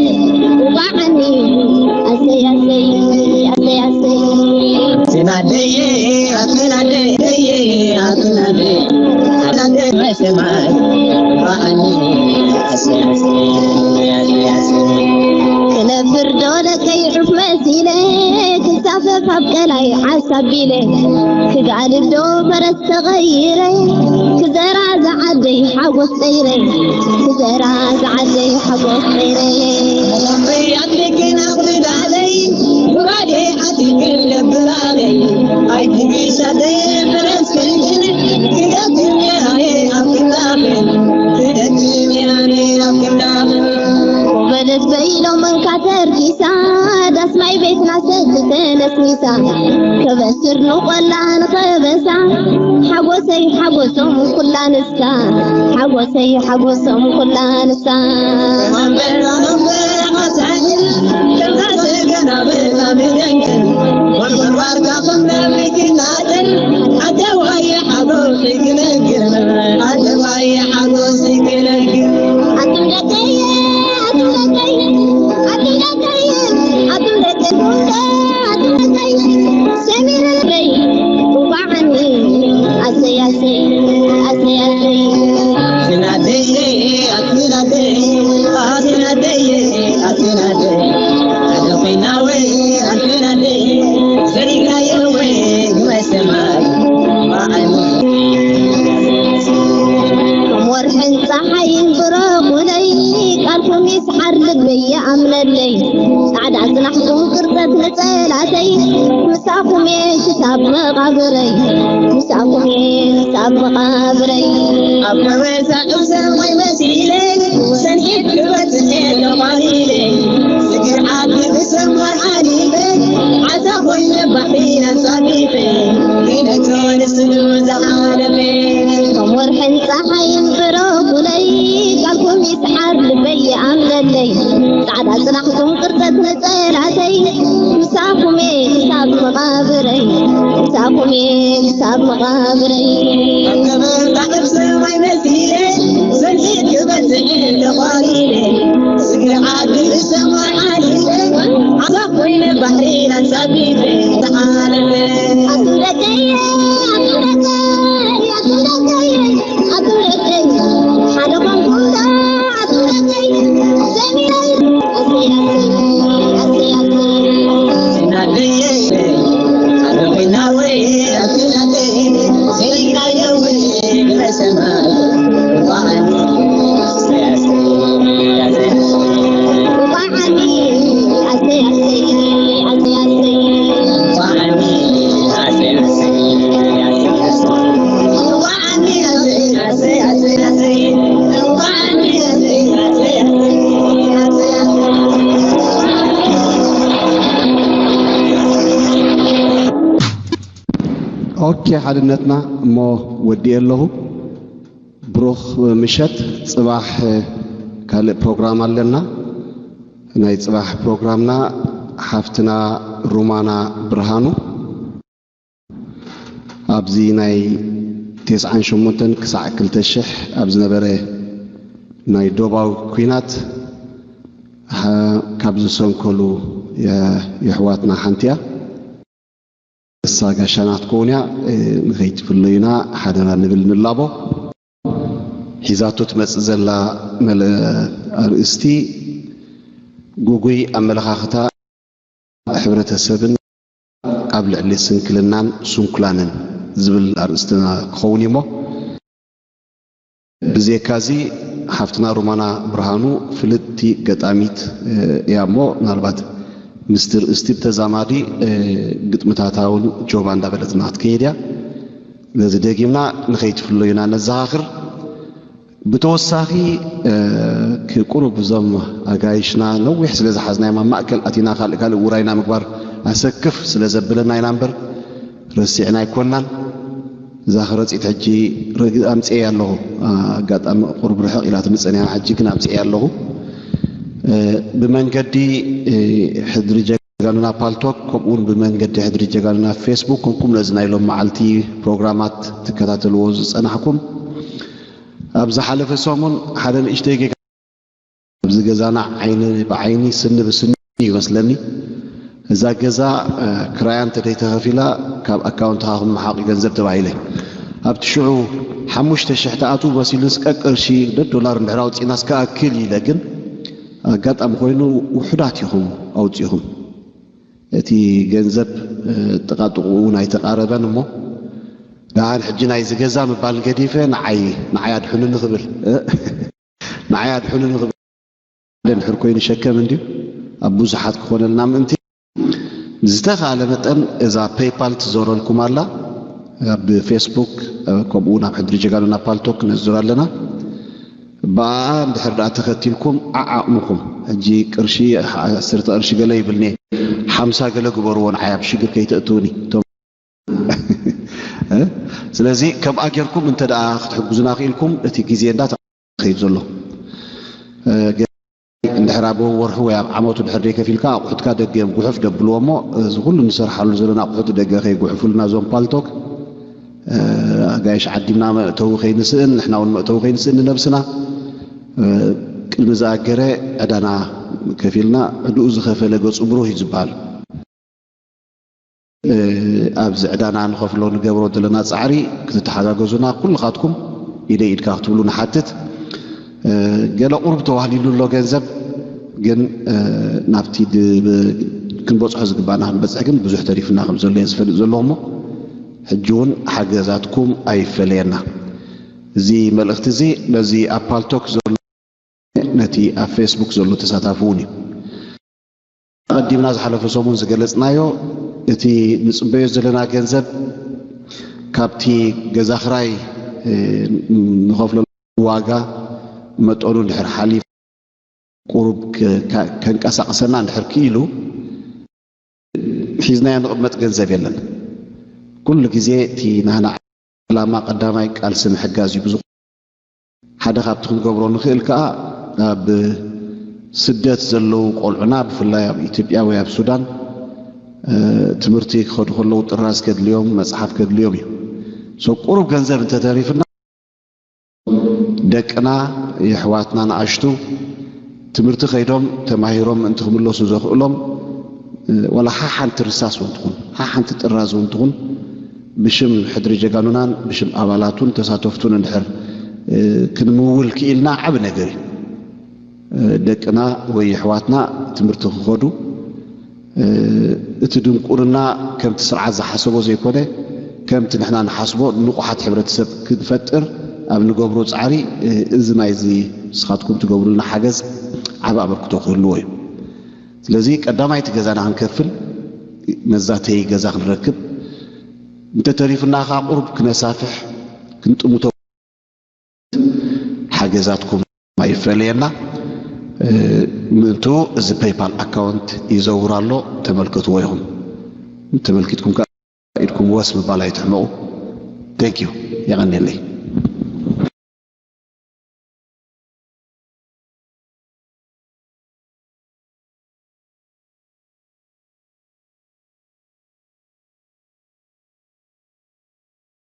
ዋዓኒ ኣሰይ ኣሰይ ኣሰይ ኣሰይ ኣቴናደይ ኣቴናደይ ኣቴናደይ ኣቴናደይ ሰማይ ዋዓኒ ኣሰይ ኣሰይ ኣሰይ ኣሰይ ክነብር ዶ ደቀይ ዑፍ መሲለ ክሳፈፍ ኣብ ቀላይ ዓሳ ቢለ ክጋልብ ዶ ፈረስ ተቐይረ ክዘራ ዝዓደይ ሓጎስ ጠይረ ክዘራ ዝዓደይ ሓጎስ ጠይረ ኣትክን ኣቕልዳለይ ጉራዴ ኣትክን ለብላለይ ኣይትግሻተይ ፈረስ ክንግን ክደክም የራየ ኣብ ክንዳኽን ክደክም የራየ ኣብ ክንዳኽን በለት በይሎ መንካ ተርኪሳ ዳስማይ ቤትና ሰቲ ተነስኒሳ ከበስር ንቆላ ንኸበሳ ሓጎሰይ ሓጎሶም ኩላ ንስካ ሓጎሰይ ሓጎሶም ኩላ ንስካ ወርሕን ፀሓይን ብረቑለይ ቃልኩም ይስሓር ልበይ ይኣምነለይ ፃዕዳ ፅናሕኩም ቅርፀት ንፀላተይ ምሳኹም እየ ክሳብ መቓብረይ ምሳኹም እየ ክሳብ መቓብረይ ኣብ ከበሳ ቅብሰ ማይ መሲለ ሰንሒት ክበፅሕ እየ ተቋሊለ ስግር ዓዲ ብሰማር ዓሊበ ዓሳ ኮይነ ባሕሪ ኣንሳፊፈ ክነግሮ ንስሉ ዝሓለፈ ከም ወርሕን ፀሓይን ብረቑለይ ቃልኩም ይስሓር ልበይ ይኣምነለይ ፃዕዳ ፅናሕኩም መጸላተይ ምሳኹም እየ ክሳብ መቓብረይ፣ ምሳኹም እየ ክሳብ መቓብረይ። ኣብ ገበታ ሰብ ሰማይ መሲለ፣ ሰንሒት ክበጽሕ ተዃሊለ፣ ስግሪ ዓዲ ሰማይ ዓሊለ፣ ዓሳ ኮይነ ባሕሪ ኣንሳፊፈ ተዓለመ። ኣቱም ደቀየ፣ ኣቱም ደቀየ፣ ኣቱም ደቀየ፣ ኣቱም ደቀየ፣ ሓደ ኾንኩም ዶ ኣቱም ደቀየ? ኦኬ ሓድነትና እሞ ወዲኤ ኣለኹ። ብሩኽ ምሸት። ጽባሕ ካልእ ፕሮግራም ኣለና። ናይ ጽባሕ ፕሮግራምና ሓፍትና ሩማና ብርሃኑ ኣብዚ ናይ ተስዓን ሸሞንተን ክሳዕ ክልተ ሽሕ ኣብ ዝነበረ ናይ ዶባዊ ኲናት ካብ ዝሰንከሉ የሕዋትና ሓንቲ እያ። እሳ ጋሻና ክትከውን እያ። ንኸይትፍለዩና ሓደራ ንብል ንላቦ። ሒዛቶ ትመጽእ ዘላ መለ ኣርእስቲ ጉጉይ ኣመለኻኽታ ሕብረተሰብን ኣብ ልዕሊ ስንክልናን ስንኩላንን ዝብል ኣርእስትና ክኸውን እዩሞ ብዜካዚ ሓፍትና ሩማና ብርሃኑ ፍልጥቲ ገጣሚት እያ እሞ ምናልባት ምስቲ ርእስቲ ብተዛማዲ ግጥምታታ እውን ጆባ እንዳበለትና ክትከይድ እያ። ስለዚ ደጊምና ንኸይትፍለዩና ነዘኻኽር። ብተወሳኺ ቁሩብ እዞም ኣጋይሽና ነዊሕ ስለ ዝሓዝናዮም ኣብ ማእከል ኣቲና ካልእ ካልእ ውራይና ምግባር ኣሰክፍ ስለ ዘብለና ኢና እምበር ረሲዕና ኣይኮናን። እዛ ክረፂት ሕጂ ኣምፅኤያ ኣለኹ። ኣጋጣሚ ቁሩብ ርሕቕ ኢላትኒ ፀኒሓ ሕጂ ግን ኣምፅኤያ ኣለኹ። ብመንገዲ ሕድሪ ጀጋኑና ፓልቶክ ከምኡውን ብመንገዲ ሕድሪ ጀጋኑና ፌስቡክ ኮንኩም ነዚ ናይ ሎም መዓልቲ ፕሮግራማት ትከታተልዎ ዝፀናሕኩም ኣብ ዝሓለፈ ሰሙን ሓደ ንእሽተይ ጌጋ ኣብዚ ገዛና ዓይኒ ብዓይኒ ስኒ ብስኒ ይመስለኒ። እዛ ገዛ ክራያ እንተደይተኸፊላ ካብ ኣካውንትኻ ክመሓቕ ገንዘብ ተባሂለ ኣብቲ ሽዑ ሓሙሽተ ሽሕ ተኣትዉ መሲሉስ ቀቅርሺ ደዶላር እንድሕር ኣውፂእናስ ክኣክል ኢለ ግን ኣጋጣሚ ኮይኑ ውሑዳት ኢኹም ኣውፂኹም እቲ ገንዘብ ጥቓጥቕኡ እውን ኣይተቓረበን እሞ ደሓን ሕጂ ናይዚ ገዛ ምባል ገዲፈ ንዓይ ንዓይ ኣድሕኑኒ ክብል ንዓይ ኣድሕኑኒ ክብል ሓደ እንድሕር ኮይኑ ሸከም እንድዩ ኣብ ብዙሓት ክኾነልና ምእንቲ ብዝተኻለ መጠን እዛ ፔይፓል ትዞረልኩም ኣላ ኣብ ፌስቡክ ከምኡ እውን ኣብ ሕድሪ ጀጋኑና ፓልቶክ ነዝር ኣለና ብኣ እንድሕር ደኣ ተኸቲልኩም ዓዓቕምኹም ሕጂ ቅርሺ ዓሰርተ ቅርሺ ገለ ይብልኒ ሓምሳ ገለ ግበርዎ ንዓይ ኣብ ሽግር ከይተእትውኒ እቶም ስለዚ ከምኣ ጌርኩም እንተ ደኣ ክትሕግዙና ክኢልኩም እቲ ግዜ እንዳ ተኸይድ ዘሎ እንድሕር ኣብ ወርሑ ወይ ኣብ ዓመቱ ድሕር ደይ ከፊልካ ኣቑሑትካ ደገ እዮም ጉሑፍ ደብልዎ እሞ እዚ ኩሉ ንሰርሓሉ ዘለና ኣቑሑት ደገ ከይጉሕፉልና እዞም ፓልቶክ ኣጋይሽ ዓዲምና መእተዊ ከይንስእን ንሕና እውን መእተዊ ከይንስእን ንነብስና ቅድሚ ዝኣገረ ዕዳና ከፊልና ዕድኡ ዝኸፈለ ገፁ ብሩህ እዩ ዝበሃል ኣብዚ ዕዳና ንኸፍሎ ንገብሮ ዘለና ፃዕሪ ክትተሓጋገዙና ኩልኻትኩም ኢደይ ኢድካ ክትብሉ ንሓትት ገለ ቁሩብ ተዋህሊሉ ኣሎ ገንዘብ ግን ናብቲ ክንበፅሖ ዝግባና ክንበፅሕ ግን ብዙሕ ተሪፍና ከም ዘሎ እየ ዝፈልጥ ዘለኹ እሞ ሕጂ እውን ሓገዛትኩም ኣይፈለየና እዚ መልእኽቲ እዚ ነዚ ኣብ ፓልቶክ ዘሎ ነቲ ኣብ ፌስቡክ ዘሎ ተሳታፊ እውን እዩ ኣቐዲምና ዝሓለፈ ሰሙን ዝገለፅናዮ እቲ ንፅበዮ ዘለና ገንዘብ ካብቲ ገዛ ክራይ ንኸፍለሉ ዋጋ መጠኑ እንድሕር ሓሊፍ ቁሩብ ከንቀሳቕሰና እንድሕር ክኢሉ ሒዝናዮ ንቕመጥ ገንዘብ የለን። ኩሉ ግዜ እቲ ናህና ዕላማ ቀዳማይ ቃልሲ ምሕጋዝ እዩ። ብዙ ሓደ ካብቲ ክንገብሮ ንኽእል ከኣ ኣብ ስደት ዘለዉ ቆልዑና ብፍላይ ኣብ ኢትዮጵያ ወይ ኣብ ሱዳን ትምህርቲ ክኸዱ ከለዉ ጥራዝ ከድልዮም፣ መፅሓፍ ከድልዮም እዩ። ቁሩብ ገንዘብ እንተተሪፍና ደቅና የሕዋትና ንኣሽቱ ትምህርቲ ከይዶም ተማሂሮም ምእንቲ ክምለሱ ዘኽእሎም ዋላ ሓሓንቲ ርሳስ እውን ትኹን ሓሓንቲ ጥራዝ እውን ትኹን ብሽም ሕድሪ ጀጋኑናን ብሽም ኣባላቱን ተሳተፍቱን እንድሕር ክንምውል ክኢልና ዓብ ነገር እዩ። ደቅና ወይ የሕዋትና ትምህርቲ ክኸዱ እቲ ድንቁርና ከምቲ ስርዓት ዝሓሰቦ ዘይኮነ ከምቲ ንሕና ንሓስቦ ንቑሓት ሕብረተሰብ ክንፈጥር ኣብ ንገብሮ ፃዕሪ እዚ ናይዚ ንስኻትኩም ትገብሩልና ሓገዝ ዓብ ኣበርክቶ ክህልዎ እዩ። ስለዚ ቀዳማይቲ ገዛና ክንከፍል መዛተይ ገዛ ክንረክብ እንተተሪፉና ከዓ ቁሩብ ክነሳፍሕ ክንጥምቶ ሓገዛትኩም ኣይፈለየና። ምእንቱ እዚ ፔይፓል ኣካውንት ይዘውር ኣሎ፣ ተመልከትዎ ኢኹም። ተመልኪትኩም ከዓ ኢድኩም ወስ ምባል ኣይትሕመቑ። Thank you። የቐንየለይ።